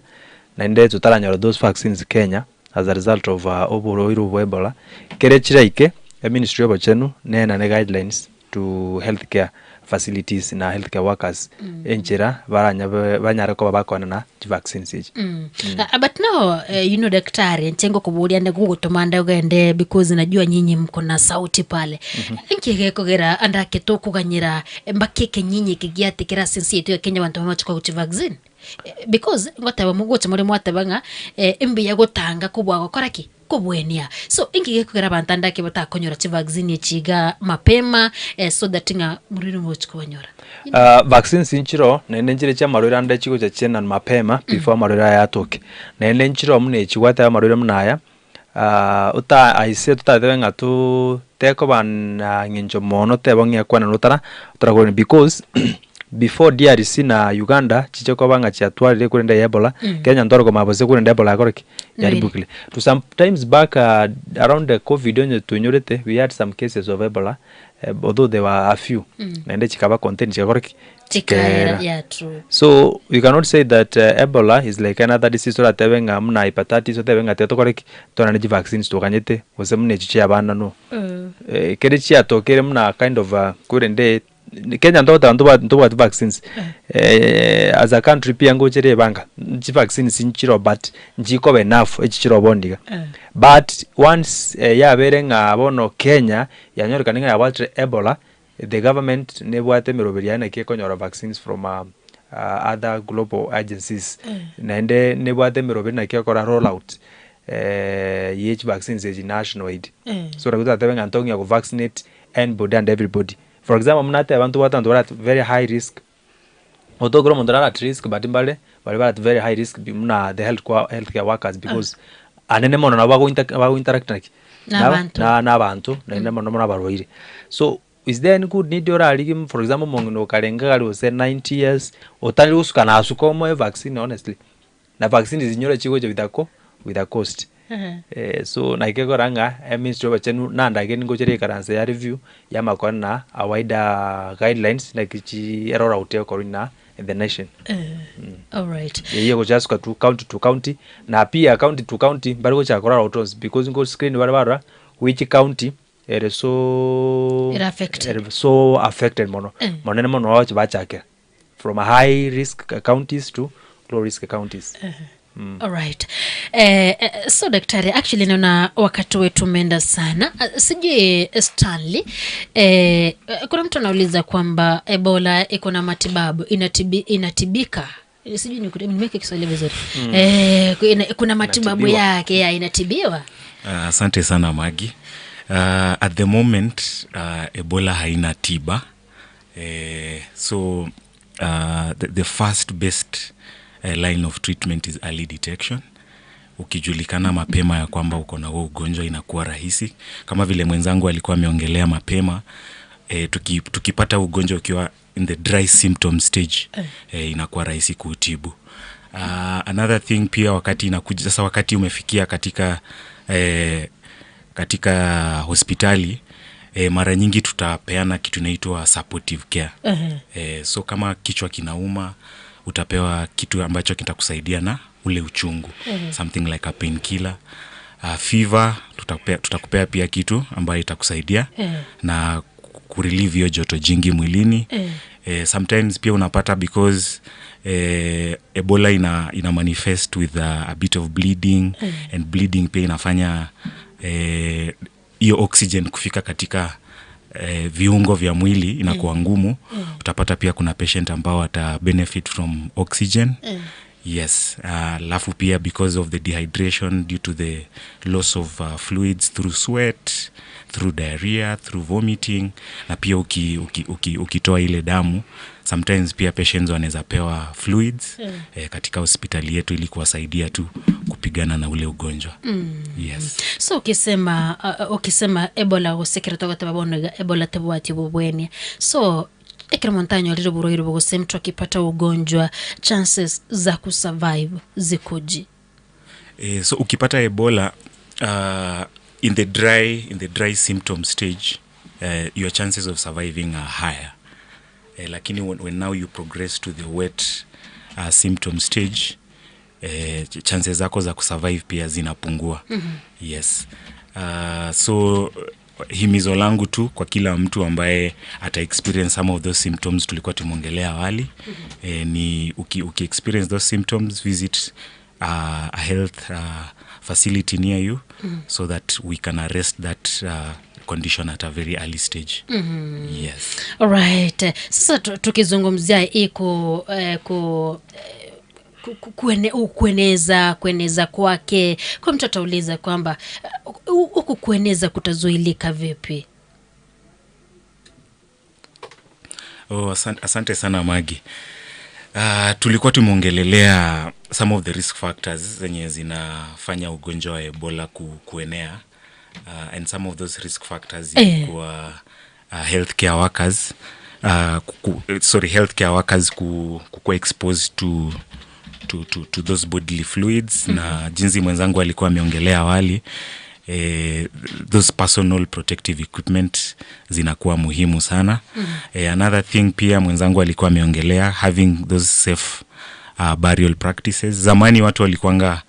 na ende tutaranyora those vaccines Kenya as a result of oburo wa Ebola. Kere chiraike ministry of Chenu nena ne guidelines to healthcare facilities na healthcare workers enchera banyara ko babakona na vaccines each. But now you know daktari nchengo kuburia nde kugutumanda ugende because najua nyinyi mko na sauti pale. Nkige kogera andake to kuganyira mbakike nyinyi kigiatikira sinsi yetu ya Kenya bantu bamachuka ku vaccine. Because ngotaba mugote muri mwatabanga embi yagotanga kubwa gokora ki kubwenia. So ingi gekugera bantanda ke batakonyora chi vaccine chiga mapema so that nga muriro ngochikonyora. Vaccine sinchiro nende nchire cha marwira ande chiko cha chena mapema before marwira yatoke. Nende nchiro mune chiwata marwira mnaya. Uta aise tutatewe ngatu teko ban nginjo mono tebo ngekwana notara utara because before DRC na Uganda chicheko banga chiatwarire kurenda Ebola. Kenya ndoro ko mabose kurenda Ebola koreki yaribukile to sometimes back around the COVID onye tunyorete we had some cases of Ebola, although there were a few. Nende chikaba contain chikoreki chikaera. Yeah, true. So you cannot say that Ebola is like another disease or tebenga mna hepatitis or tebenga tetokoreki tona ne vaccines tokanyete gose mune chichi abana no. Kere chiatokere mna kind of kurende Kenya ndo vaccines as a country pia ngochere banga nchi vaccines nchiro but njiko enough echichiro bondiga. But once yabere ngabono Kenya yanyoreka ninga yabatre Ebola, the government nebwate miroberi yana kekonyora vaccines from other global agencies. Nende nebwate miroberi na kekora roll out each vaccines is nationwide. So rakuta tebenga ntongi ko vaccinate anybody and everybody. For example, mnate abantu batandu at very high risk. Otogro mondara at risk but mbale bali at very high risk mna the healthcare workers because anene mono na bago interact na na abantu na ine mono mono barwaire. So is there any good need ora aligi for example mongino kalenga kali ose 90 years otali usuka na asuko mo vaccine honestly. Na vaccine zinyore chiko je with a cost. So na ikegoranga ministry of chenu nanda again go chere karanse ya review ya makona a wider guidelines like chi error out corona in the nation. All right. Ye go just to county to county na pia county to county bari go chakora out because go screen barabara which county ere so affected, so affected mono monene mono wacho bachake from high risk counties to low risk counties. All right. So daktari, actually naona wakati wetu umeenda sana. Sijui Stanley, kuna mtu anauliza kwamba Ebola iko na matibabu, inatibika. Sijui nimeweka Kiswahili vizuri. Kuna matibabu yake ya inatibiwa. Asante sana Maggie. At the moment Ebola haina tiba. So the first best line of treatment is early detection. Ukijulikana mapema ya kwamba uko na huo ugonjwa inakuwa rahisi. Kama vile mwenzangu alikuwa ameongelea mapema, tukipata ugonjwa ukiwa in the dry symptom stage, inakuwa rahisi kuutibu. Another thing pia wakati inakuja sasa, wakati umefikia katika hospitali, mara nyingi tutapeana kitu inaitwa supportive care. So kama kichwa kinauma, utapewa kitu ambacho kitakusaidia na ule uchungu. Something like a painkiller. Fever, tutakupea pia kitu ambayo itakusaidia na kurelieve hiyo joto jingi mwilini. Sometimes pia unapata because Ebola ina manifest with a bit of bleeding, and bleeding pia inafanya hiyo oxygen kufika katika viungo vya mwili inakuwa ngumu. Utapata pia kuna patient ambao ata benefit from oxygen. Yes, alafu pia because of the dehydration due to the loss of fluids through sweat, through diarrhea, through vomiting, na pia ukitoa ile damu, sometimes pia patients wanaweza pewa fluids katika hospitali yetu ili kuwasaidia tu kupigana na ule ugonjwa. Yes. So ukisema Ebola usikira toka Ebola tebwati bubweni. So ekero montanyo aliro buroiro bugose mtu akipata ugonjwa chances za kusurvive zikoje? So ukipata Ebola in the dry symptom stage, your chances of surviving are higher. Lakini when now you progress to the wet symptom stage, chances zako za kusurvive pia zinapungua. Yes. So himizo langu tu kwa kila mtu ambaye ata experience some of those symptoms tulikuwa tumeongelea awali, ni uki experience those symptoms, visit a health facility near you, so that we can arrest that condition at a very early stage. Yes. All right. Sasa tukizungumzia iko kueneza kwake. Kwa mtu atauliza kwamba huku kueneza kutazuilika vipi? Oh, asante sana Magi. Tulikuwa tumeongelelea some of the risk factors zenye zinafanya ugonjwa wa Ebola kuenea, and some of those risk factors ilikuwa healthcare workers healthcare workers kukuwa exposed to those bodily fluids. Na jinsi mwenzangu alikuwa ameongelea awali, those personal protective equipment zinakuwa muhimu sana. Another thing pia mwenzangu alikuwa ameongelea, having those safe burial practices. Zamani watu walikuanga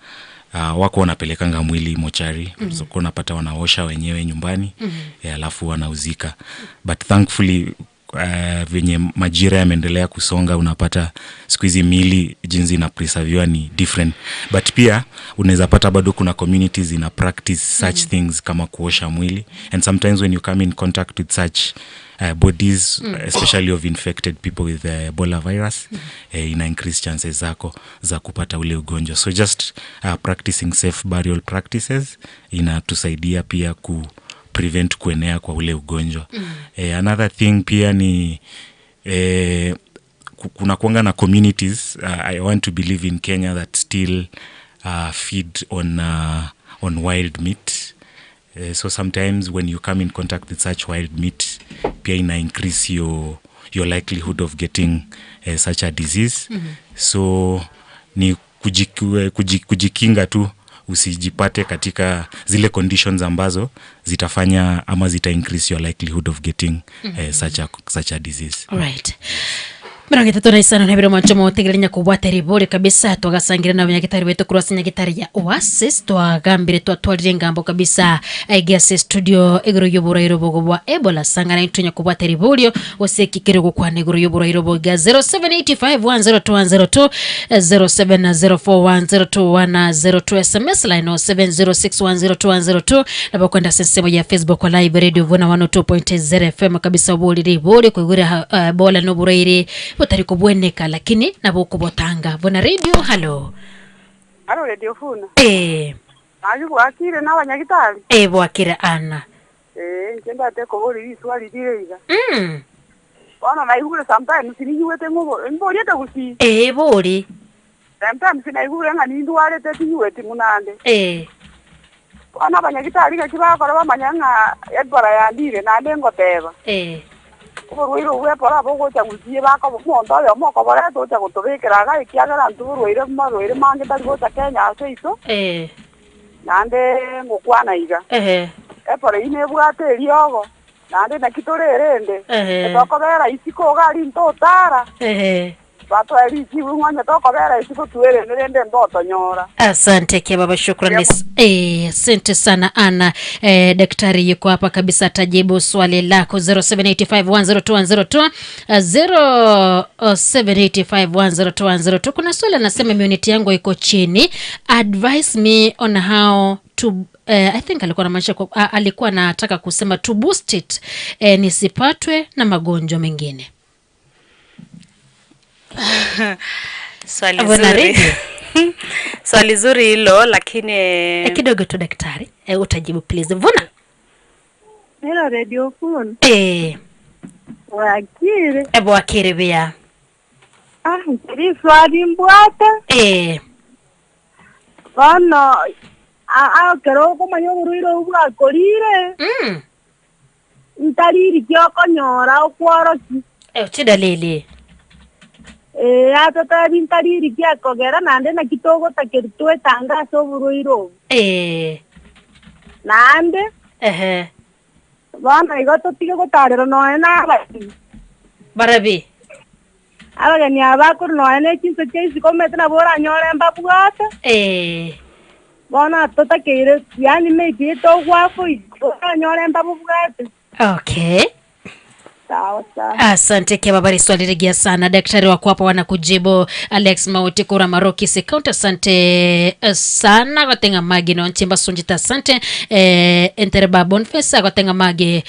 wako wanapelekanga mwili mochari, so unapata wanaosha wenyewe nyumbani, alafu wanauzika. But thankfully venye majira yameendelea kusonga, unapata siku hizi mili jinsi ina preserviwa ni different. But pia unaweza pata bado kuna communities ina practice such things kama kuosha mwili, and sometimes when you come in contact with such bodies, especially of infected people with the Ebola virus, ina increase chances zako za kupata ule ugonjwa. So just practicing safe burial practices inatusaidia pia ku prevent kuenea kwa ule ugonjwa. Another thing pia ni kuna kuanga na communities, I want to believe in Kenya, that still feed on wild meat. So sometimes when you come in contact with such wild meat, pia ina increase your likelihood of getting such a disease. So ni kujikinga tu, usijipate katika zile conditions ambazo zitafanya ama zita increase your likelihood of getting such a disease. All right. 35 na biro manchomo otegerenya kubwata ribore kabisa twagasangira na abanyagitari betu kurwasa nyagitari ya Oasis twagambire twatwarire ngambo kabisa aigiase studio iguru y'oburwaire bogo bwa Ebola sangana itunya kubwata riborio osekikire gukwana iguru y'oburwaire boga 0785102102 0704102102 SMS line 0706102102 na bakwenda sensemo ya Facebook kwa live radio Vuna 102.0 FM kabisa obuli ribori kwigura Ebola n'oburwaire butari kubweneka lakini nabo kubotanga. Vuna radio, halo. Halo radio Vuna. Bwakire na abanyagitari. Bwakire ana. Ngenda te kobori iswali dire iga. Bona naigure sometimes ninyuwete ngobo mbori ete gusi. Bori. Sometimes naigure nga nindwarete tinyuwete munande. Bona abanyagitari gakibakora bamanya nga Ebola yandire nande ngoteba. Uburwaire bw'Ebola bugocha gusie bakabomonto oyo mokobora tocha gotubikira ga ekiagera ntu burwaire marwaire mange tari gocha Kenya ase iso. Nande ngukwana iga. Ebola ine bwate eriogo nande nakitorerende etokobera isiko gari ntotara. Asante kia baba, shukrani. Asante sana Ana. Daktari yuko hapa kabisa atajibu swali lako 0785102102 0785102102. Kuna swali anasema immunity yangu iko chini, advise me on how to I think alikuwa anamaanisha alikuwa anataka kusema to boost it, nisipatwe na magonjwa mengine. Swali zuri. Swali zuri hilo, lakini kidogo tu daktari, utajibu please. Vuna. Hello Radio Phone. Wakire. Wakire bia. Ndiri swali mbwata. Bana kero kumanya oburwire bwakorire. Ntariri kyokonyora okworoki. Chidalili. Ata bintariri kyakogera nande na kitogo takeritwe tangaso oburwire. Nande. Bana igo totige gotarero noe na abaki. Barabi. Abageni abakuru noe ne chinso chaisi komete na bora nyore mbabwata. Bana totakeire yani meiki togwafo bora nyore mbabwate. Okay. Sawa sawa. Asante kia babari, swali regia sana. Daktari wako hapa wanakujibu. Alex Mauti kura Maroki Sekaunta, asante sana kwatenga magi no nchimba sunjita, asante Enterba Bonfesa kwatenga magi.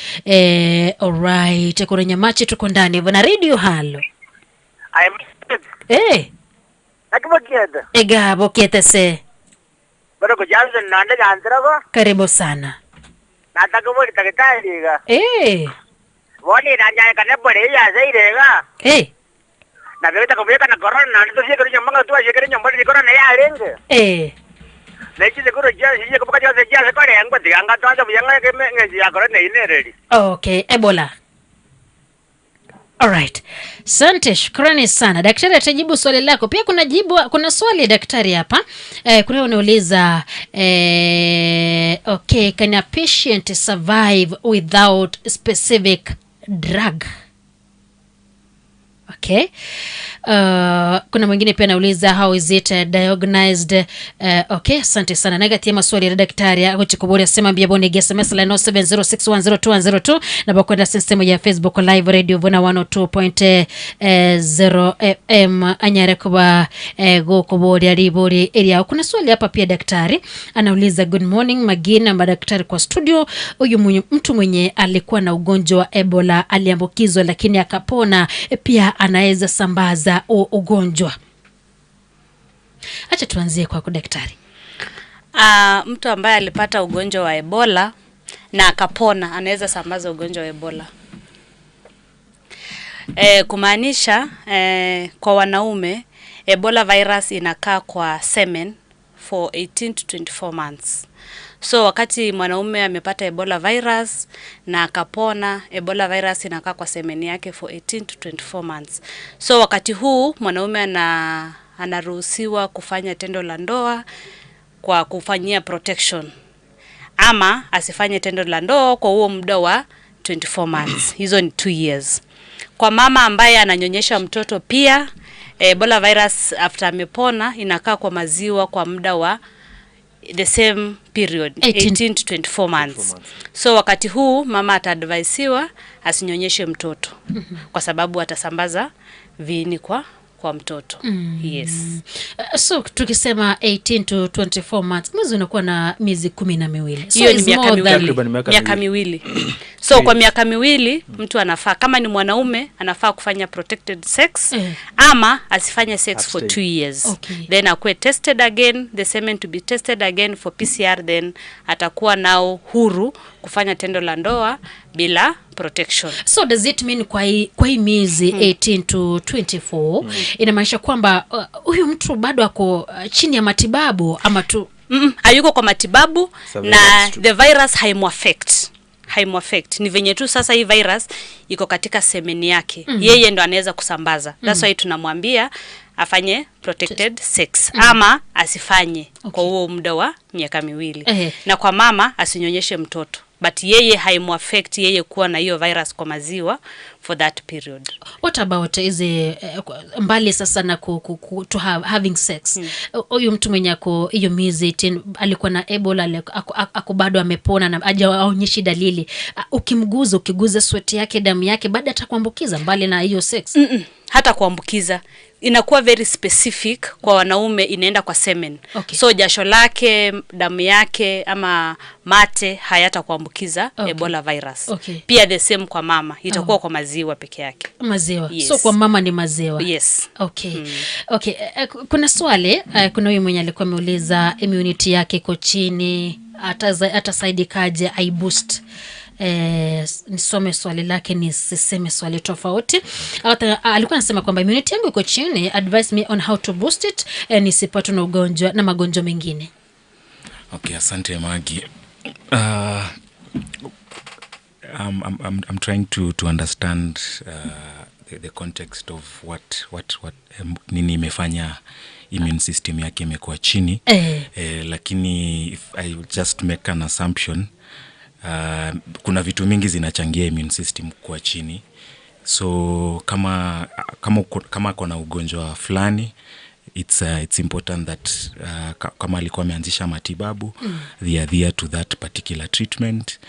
All right, kura nyamachi tuko ndani. Bwana radio halo. Nakibokiete. Ega bokiete se. Bado kujanza nande janzira ko. Karibu sana. Nataka bodi daktari ga. Eh. Bodi ranja kana bodi ya zaire ga. Eh. Na beta kubeka na corona na tusiye nyumba tu ashikere nyumba ni corona ya renge. Eh. Nechi de kuro jia jia kupoka jia jia kore yangu anga tuanza buyanga keme ya corona ine ready. Okay, Ebola. Alright. Sante, shukrani sana. Daktari atajibu swali lako. Pia kuna jibu, kuna swali daktari hapa. Kuna unauliza okay, can a patient survive without specific drug? Okay. Kuna mwingine pia anauliza how is it diagnosed? Okay, asante sana. Nagatia maswali ya daktari agochikubori asema mbia bone SMS line 0706102102 na bakwenda system ya Facebook live Radio Vuna 102.0 FM anyare kuba gokobori alibori area. Kuna swali hapa pia daktari anauliza good morning Magina madaktari kwa studio. Huyu mtu mwenye alikuwa na ugonjwa wa Ebola aliambukizwa lakini akapona, pia anaweza sambaza ugonjwa. Acha tuanzie kwako daktari. Mtu ambaye alipata ugonjwa wa Ebola na akapona anaweza sambaza ugonjwa wa Ebola. Kumaanisha kwa wanaume Ebola virus inakaa kwa semen for 18 to 24 months. So wakati mwanaume amepata Ebola virus na akapona, Ebola virus inakaa kwa semen yake for 18 to 24 months. So wakati huu mwanaume anaruhusiwa kufanya tendo la ndoa kwa kufanyia protection, ama asifanye tendo la ndoa kwa huo muda wa 24 months. Hizo ni 2 years. Kwa mama ambaye ananyonyesha mtoto pia, Ebola virus after amepona inakaa kwa maziwa kwa muda wa the same period, 18 to 24 months. So wakati huu mama ataadvisiwa asinyonyeshe mtoto kwa sababu atasambaza viini kwa mtoto. Yes. So tukisema 18 to 24 months, mwezi unakuwa na miezi 12. So ni miaka miwili. Miaka miwili. So kwa miaka miwili mtu anafaa, kama ni mwanaume anafaa kufanya protected sex ama asifanye sex for 2 years. Okay. Then akuwe tested again, the semen to be tested again for PCR, then atakuwa nao huru kufanya tendo la ndoa bila protection. So does it mean kwa hii miezi 18 to 24 inamaanisha kwamba huyu mtu bado ako chini ya matibabu ama tu hayuko kwa matibabu na the virus haimuaffect. Haimuaffect. Ni venye tu sasa hii virus iko katika semeni yake. Yeye ndo anaweza kusambaza. That's why tunamwambia afanye protected sex ama asifanye kwa huo muda wa miaka miwili. Na kwa mama asinyonyeshe mtoto. But yeye haimuaffect yeye kuwa na hiyo virus kwa maziwa for that period. What about hizi mbali sasa na to have, having sex? Huyu mtu mwenye ako hiyo miezi 18 alikuwa na Ebola, ako bado amepona na hajaonyeshi dalili. Ukimguza, ukiguza sweat yake, damu yake, baada atakuambukiza mbali na hiyo sex? Hata kuambukiza inakuwa very specific kwa wanaume, inaenda kwa semen. Okay. So jasho lake, damu yake ama mate hayata kuambukiza Ebola virus. Okay. Pia the same kwa mama, itakuwa kwa maziwa peke yake. Maziwa. Yes. So kwa mama ni maziwa. Yes. Okay. Okay, kuna swali, kuna huyu mwenye alikuwa ameuliza immunity yake iko chini, atasaidikaje ai boost? Nisome swali lake nisiseme swali tofauti. Alikuwa anasema kwamba immunity yangu iko chini, advise me on how to boost it nisipatwe na ugonjwa na magonjwa mengine. Okay, asante Maggie. I'm trying to understand the context of what nini imefanya immune system yake imekuwa chini. Lakini if I just make an assumption, kuna vitu mingi zinachangia immune system kuwa chini. So kama kuna ugonjwa fulani, it's important that kama alikuwa ameanzisha matibabu, they adhere to that particular treatment.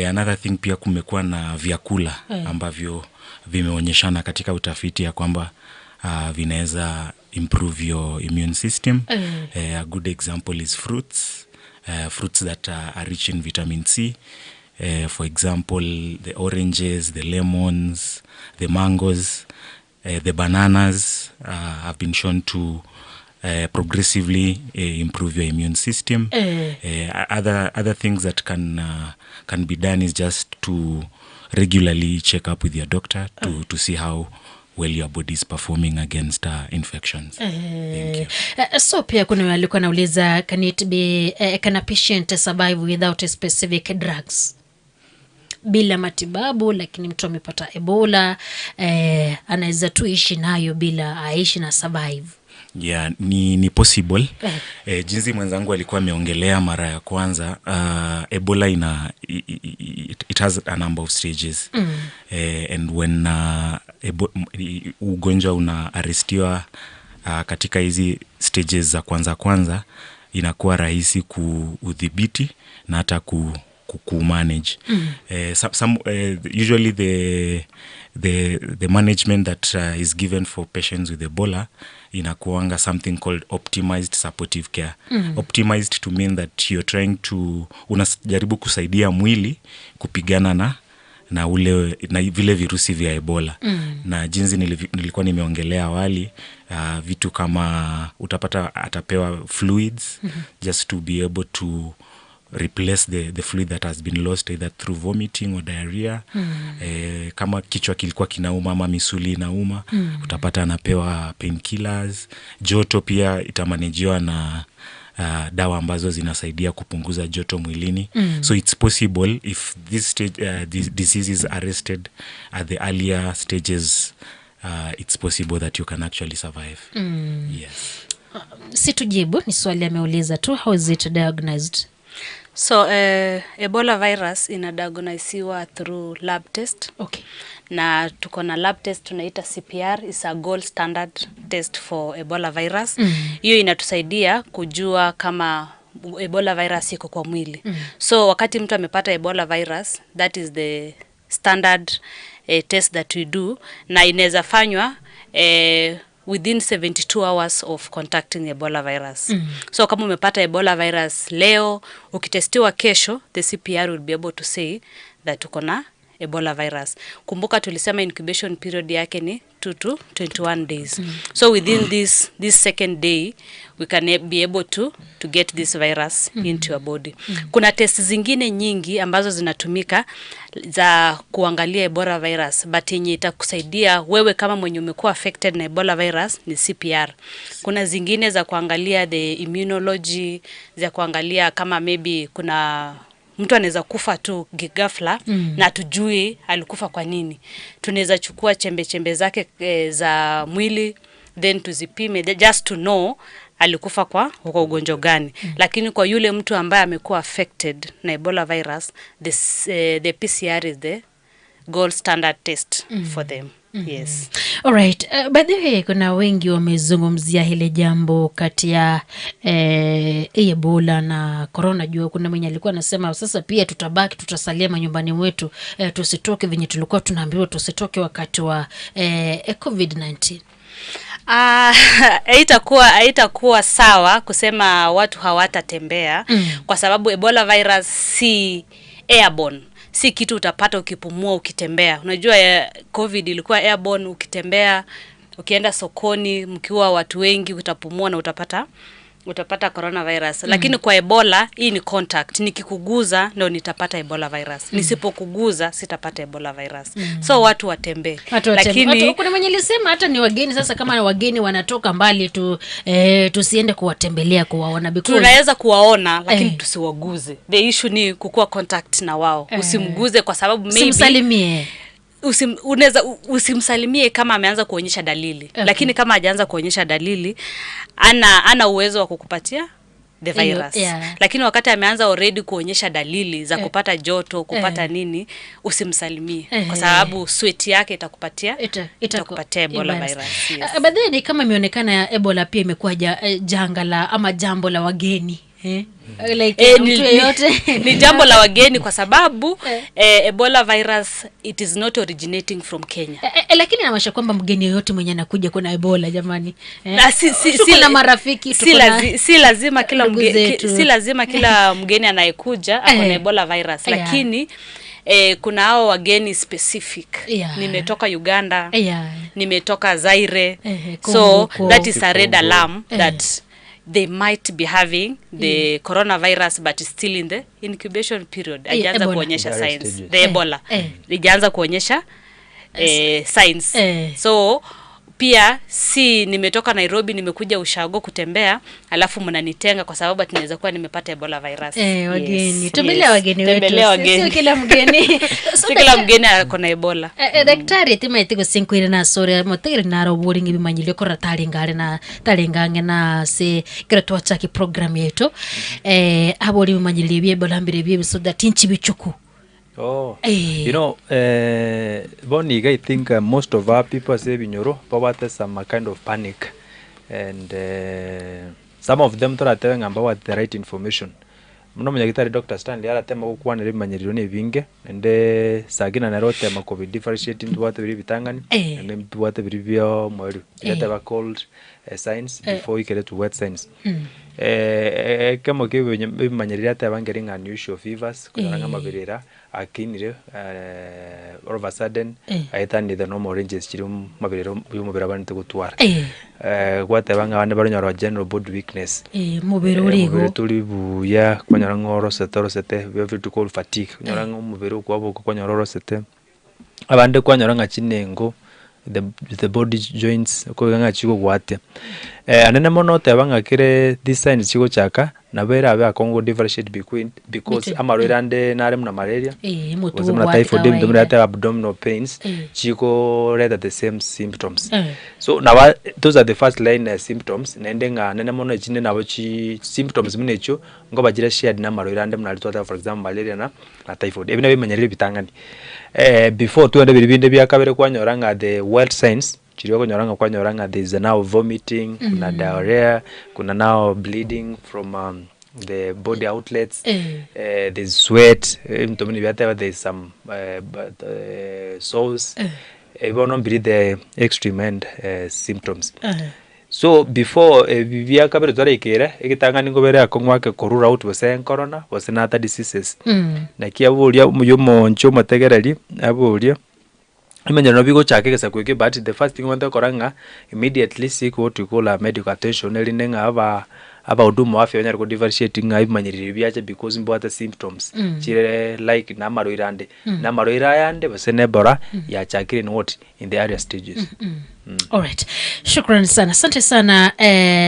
Another thing pia, kumekuwa na vyakula ambavyo vimeonyeshana katika utafiti ya kwamba vinaweza improve your immune system. A good example is fruits. Fruits that are rich in vitamin C. For example, the oranges, the lemons, the mangoes, the bananas have been shown to progressively improve your immune system. Other things that can be done is just to regularly check up with your doctor to see how well your body is performing against infections. Thank you. So pia kuna alikuwa anauliza, can it be can a patient survive without a specific drugs? Bila matibabu, lakini mtu amepata Ebola, anaweza tu ishi nayo bila aishi na survive. Yeah, ni possible. Jinsi mwenzangu alikuwa ameongelea mara ya kwanza, Ebola it has a number of stages. And when ugonjwa unaarestiwa katika hizi stages za kwanza, inakuwa rahisi kuudhibiti na hata ku manage. Some usually the management that is given for patients with Ebola inakuanga something called optimized supportive care. Optimized to mean that you're trying to, unajaribu kusaidia mwili kupigana na ule na vile virusi vya Ebola. Na jinsi nilikuwa nimeongelea awali, vitu kama utapata atapewa fluids just to be able to replace the fluid that has been lost either through vomiting or diarrhea. Kama kichwa kilikuwa kinauma ama misuli inauma, utapata anapewa painkillers. Joto pia itamanajiwa na dawa ambazo zinasaidia kupunguza joto mwilini. So it's possible if this stage, this disease is arrested at the earlier stages, it's possible that you can actually survive. Yes. Situjibu, ni swali ameuliza tu, how is it diagnosed? So Ebola virus inadiagnosiwa through lab test. Okay. Na tuko na lab test tunaita CPR, is a gold standard test for Ebola virus. Hiyo inatusaidia kujua kama Ebola virus iko kwa mwili. So wakati mtu amepata Ebola virus, that is the standard test that we do, na inaweza fanywa within 72 hours of contacting Ebola virus. So kama umepata Ebola virus leo, ukitestiwa kesho, the CPR will be able to say that uko na Ebola virus. Kumbuka tulisema incubation period yake ni 2 to 21 days. So within this second day, we can be able to get this virus into your body. Kuna test zingine nyingi ambazo zinatumika za kuangalia Ebola virus, but yenye itakusaidia wewe kama mwenye umekuwa affected na Ebola virus ni CPR. Kuna zingine za kuangalia the immunology, za kuangalia kama maybe kuna mtu anaweza kufa tu ghafla na tujui alikufa kwa nini. Tunaweza chukua chembe zake za mwili, then tuzipime just to know alikufa kwa ugonjwa gani. Lakini kwa yule mtu ambaye amekuwa affected na Ebola virus, the PCR is the gold standard test for them. Yes. All right. By the way, kuna wengi wamezungumzia hili jambo kati ya Ebola na corona. Jua kuna mwenye alikuwa anasema sasa pia tutabaki, tutasalia manyumbani mwetu, tusitoke venye tulikuwa tunaambiwa tusitoke wakati wa COVID-19. Haitakuwa sawa kusema watu hawatatembea kwa sababu Ebola virus si airborne. Si kitu utapata ukipumua ukitembea. Unajua COVID ilikuwa airborne, ukitembea, ukienda sokoni mkiwa watu wengi utapumua na utapata coronavirus. Lakini kwa Ebola hii ni contact. Nikikuguza ndio nitapata Ebola virus. Nisipokuguza sitapata Ebola virus. So watu watembee. Lakini kuna mwenye alisema hata ni wageni sasa, kama wageni wanatoka mbali tu, tusiende kuwatembelea kuwaona, because tunaweza kuwaona lakini tusiwaguze. The issue ni kukua contact na wao. Usimguze kwa sababu maybe usimsalimie. Usimsalimie kama ameanza kuonyesha dalili. Okay. Lakini kama hajaanza kuonyesha dalili, ana uwezo wa kukupatia the virus. Yeah. Lakini wakati ameanza already kuonyesha dalili za kupata joto, kupata nini, usimsalimie kwa sababu sweat yake itakupatia Ebola virus. Yes. Baadaye ni kama imeonekana Ebola pia imekuwa janga la ama jambo la wageni. Like mtu yeyote ni jambo la wageni kwa sababu Ebola virus it is not originating from Kenya. Lakini inamaanisha kwamba mgeni yeyote mwenye anakuja kuna Ebola jamani. Na si na marafiki si lazima kila mgeni, si lazima kila mgeni anayekuja ako na Ebola virus, lakini kuna hao wageni specific. Nimetoka Uganda, Nimetoka Zaire. So that is a red alarm that they might be having the coronavirus but still in the incubation period. Haijaanza kuonyesha signs. The Ebola. Haijaanza kuonyesha signs. So pia si nimetoka Nairobi nimekuja ushago kutembea alafu mnanitenga kwa sababu tunaweza kuwa nimepata Ebola virus. Wageni. Tembelea wageni wetu. Sio kila mgeni. Sio kila mgeni ako na Ebola. Daktari timaite gosinkwire na sore motegere na robori ngibimanyire ko ratalingare na talingange na se kero twachaki program yetu. Abori bimanyire bye Ebola mbere bye so that inchi bichuku. Oh, you know, Bonnie, I think most of our people say binyoro, but some kind of panic, and some of them thought telling about the right information. Mno mnyagitari Dr. Stanley aratema gukwana rimanyiriro ni binge ende sagina narotema covid differentiating what biri bitangani and then what biri byo mweru yataba cold signs before you get to wet signs. Kama kiwe bimanyirira atabangeri nga unusual fevers kunyanga mabirira akinire all of a sudden aitani the normal ranges chiri mabirira yumubira abantu gutwara gwatabanga abandi baronyora general body weakness mubiri urigo turi buya kwanyora ngoro setorosete we to call fatigue kunyora ngumubiri kwabo kwanyora rosete abandi kwanyora nga chinengo the body joints ko nga chiko gwate anene mono tebanga kire this sign chiko chaka na bera abe akongo differentiate between because amarwera ande nare mna malaria mutu mna typhoid mna ate abdominal pains chiko rather the same symptoms. So now those are the first line symptoms nende nga nene mono chine nabo chi symptoms minecho ngo bagira shared na marwera ande mna litwa for example malaria na typhoid ebina bimanyerere bitangani before tuende biribinde byakabere kwanyora nga the world signs chiriwa kunyoranga kwanyoranga there is now vomiting, kuna diarrhea, kuna now bleeding from the body outlets, there's sweat, mtomini byateba there is some sores, ebono mbiri the extreme end symptoms. So before byakabere twarekera egitangani ngobere akongwake korura out bose corona bose na other diseases. Na kiaburia muyomoncho motegereri aburia imenyero bigo chake kesa kweke but the first thing want koranga immediately seek what you call a medical attention elinenga aba abahudumu afya banyari ko differentiate nga ibimanyirire byache because mbwata symptoms chire like na marwirande na marwira yande bose nebora ya chakire in what in the area stages. All right. Shukran sana. Asante sana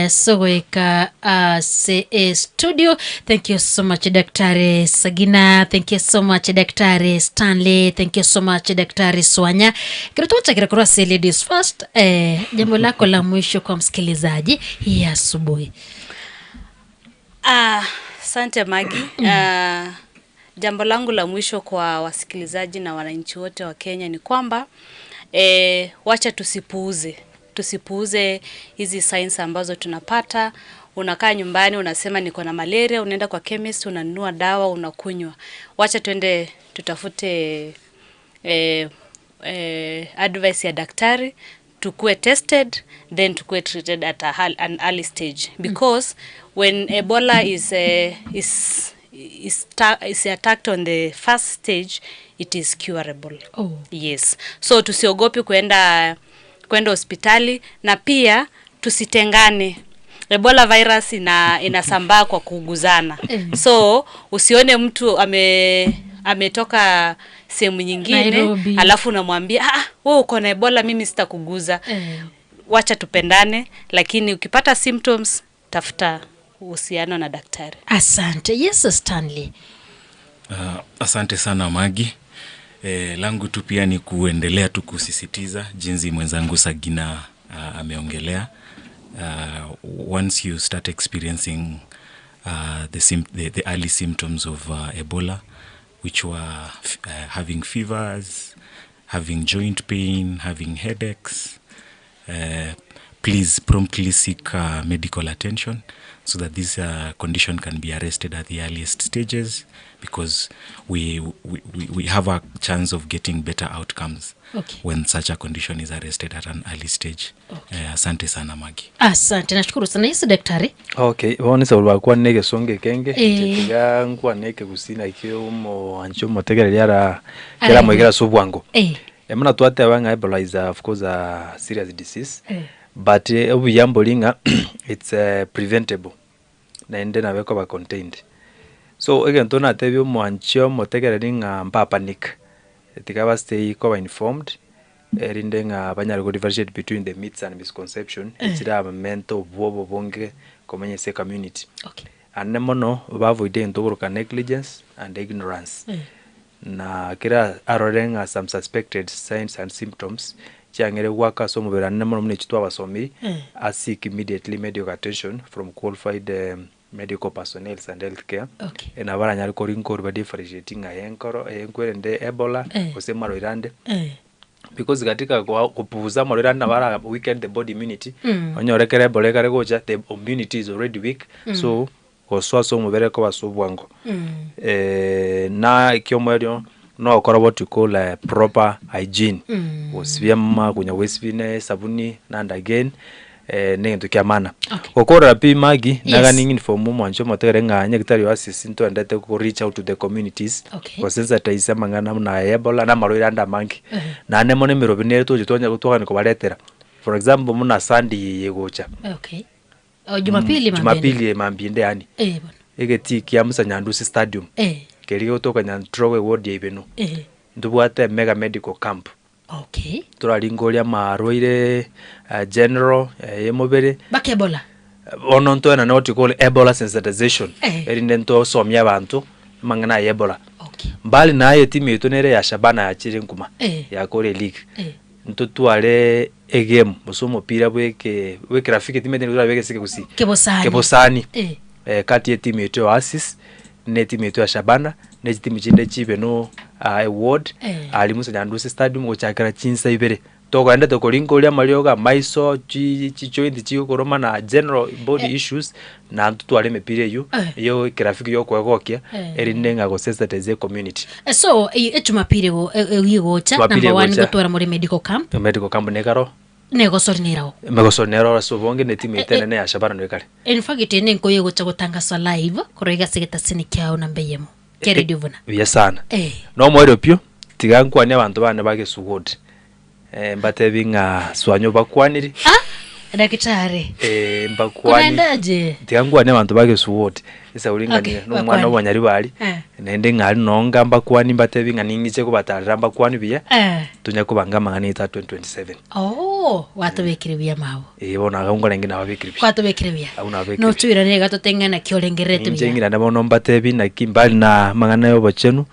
Soweka CA Studio. Thank you so much Daktari Sagina. Thank you so much Daktari Stanley. Thank you so much Daktari Swanya. Kirutuacha kira ladies first. Jambo lako la mwisho kwa msikilizaji hii asubuhi. Asante Maggie. Jambo langu la mwisho kwa wasikilizaji na wananchi wote wa Kenya ni kwamba wacha tusipuuze hizi signs ambazo tunapata. Unakaa nyumbani unasema niko na malaria, unaenda kwa chemist unanunua dawa unakunywa. Wacha tuende tutafute advice ya daktari, tukue tested then tukue treated at an early stage, because when Ebola is attacked on the first stage, it is curable. Oh. Yes. So tusiogopi kwenda hospitali, na pia tusitengane. Ebola virus inasambaa kwa kuguzana. So usione mtu ametoka sehemu nyingine Nairobi, alafu unamwambia wewe uko na Ebola mimi sitakuguza. Wacha tupendane, lakini ukipata symptoms tafuta uhusiano na daktari. Asante. Yes, Stanley. Asante sana Maggie. Langu tu pia ni kuendelea tu kusisitiza jinsi mwenzangu Sagina ameongelea. Once you start experiencing the early symptoms of Ebola, which were having fevers, having joint pain, having headaches, please promptly seek medical attention so that this condition can be arrested at the earliest stages, because we have a chance of getting better outcomes when such a condition is arrested at an early stage. Okay. Asante sana Maggie. Asante, nashukuru sana. Yesu daktari. Okay, bone sababu kwa nege songe kenge tiga ngwa neke kusina ikio mo ancho motegerera kera mwegera sobwango. Emuna twateba ng'a Ebola is of course a serious disease, but obuyambo it's preventable naende nabeko ba contained. So egento natebia omwanchi omotegereri ng'a mpa panic, tiga stay koba informed, erinde ng'a banyare go differentiate between the myths and misconception, echira mental bwobo bonge komenya se community. Ane mono bavoide entogoroka negligence and ignorance. Na kira arore ng'a some suspected signs and symptoms chiang'ere gwaka so omobere ane mono muna echio twabasomiri, a seek immediately medical attention from qualified medical personnel and healthcare. Ena baranyare korinkori ba differentiating ng'a enkoro enkwerende Ebola gose marwaire. Because katika kupuuza marwaire na bara weaken the body immunity, onyorekere Ebola ekare gocha, the immunity is already weak. So goswa so omobere koba so obwango. Na ekiomwerio no okora what you call proper hygiene, gosibia magunya gwesibine sabuni and again negento kia mana. Okora pi magi naganing inform omwancho motegere ng'a nyagitari wa asisi ntwendete ku reach out to the communities, gosensitize amang'ana na Ebola na marwaire ande amange. Na ane mono emirobi nere toche twanya gotwagani kobaretera. For example muna Sunday yegocha. Jumapili mambinde. Jumapili mambinde yani. Bwana. Egeti kia Musa Nyandusi Stadium. Keri gotoka Nyantrowe ward ya Ibeno. Ndubwate mega medical camp. Turaringoria marwaire general emobere. Baka Ebola. Ono ntwena na what you call Ebola sensitization. Erinde ntosomia abantu mangana ya Ebola. Mbali naye timu yetu nere ya Shabana ya chiri nkuma. Ya kore league. Ntutware egame musomo pira bweke weke timu yetu weke sike kusi. Kebosani. Kebosani. Kati ya timu yetu ya Oasis ne timu yetu ya Shabana ne timu chinde chibeno award ali Musa Nyandusi Stadium gochakira chinsa ibere tokaenda tokorinkoria marioga maiso chichoindi chikoroma na general body issues na ntutware emipira eyo yo kirafiki yokwegokia erinde ng'a gosensitize community. So echumapiri igocha number 1 gotwara muri medical camp. Medical camp nekaro negosorinirao megosorinirao sobonge ne timu itenene ya Shabana nekare. In fact ene nkoye gocha gotangasa live koroiga segeta sinikiao na mbeyemo kia Radio Vuna. Yes sana. No mwero pio tiga nkwani abantu bane bagesugode. Mbatebi ng'a swanyo bakwaniri. Daktari. Mbakwani. Kunaendaje? Tiga nkwani abantu bagesugode. Esa ulinganira no mwana obanyari bali. Nende ng'ali nonga mbakwani mbatebi ng'a ningiche kubatarira mbakwani biya. Tunya kubanga mang'ana ita 2027. Watubikire biya mawo. Bona ngongora ngina wabikire biya. Watubikire biya. No tuira nega totengana kiolengerete biya. Ninjengira nabono mbatebi naki mbali na mang'ana yobochenu.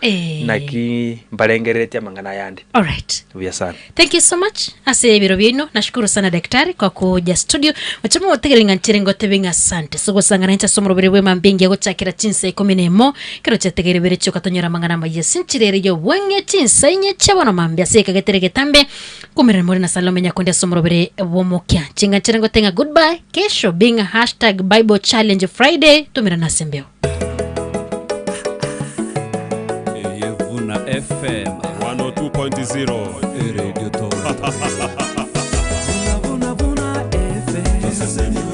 Naki mbalengerete mang'ana yande. All right. Biya sana. Thank you so much. Ase biro bino nashukuru sana daktari kwa kuja studio. Wachama otegerenga nchirengo tebinga asante. Soko sangana ncha somro bere wema mbingi gochakira chinsa 11 kero chategere bere choka tonyora mang'ana maye sinchirere yo bwenge chinsa inye chabona mambia seka geterege tambe kumira muri na Salome Nyakonde somro bere womokia chinga nchirengo tenga goodbye kesho being hashtag Bible Challenge Friday tumira na sembeo. Vuna FM 102.0 Radio Toronto. Vuna, vuna, vuna FM.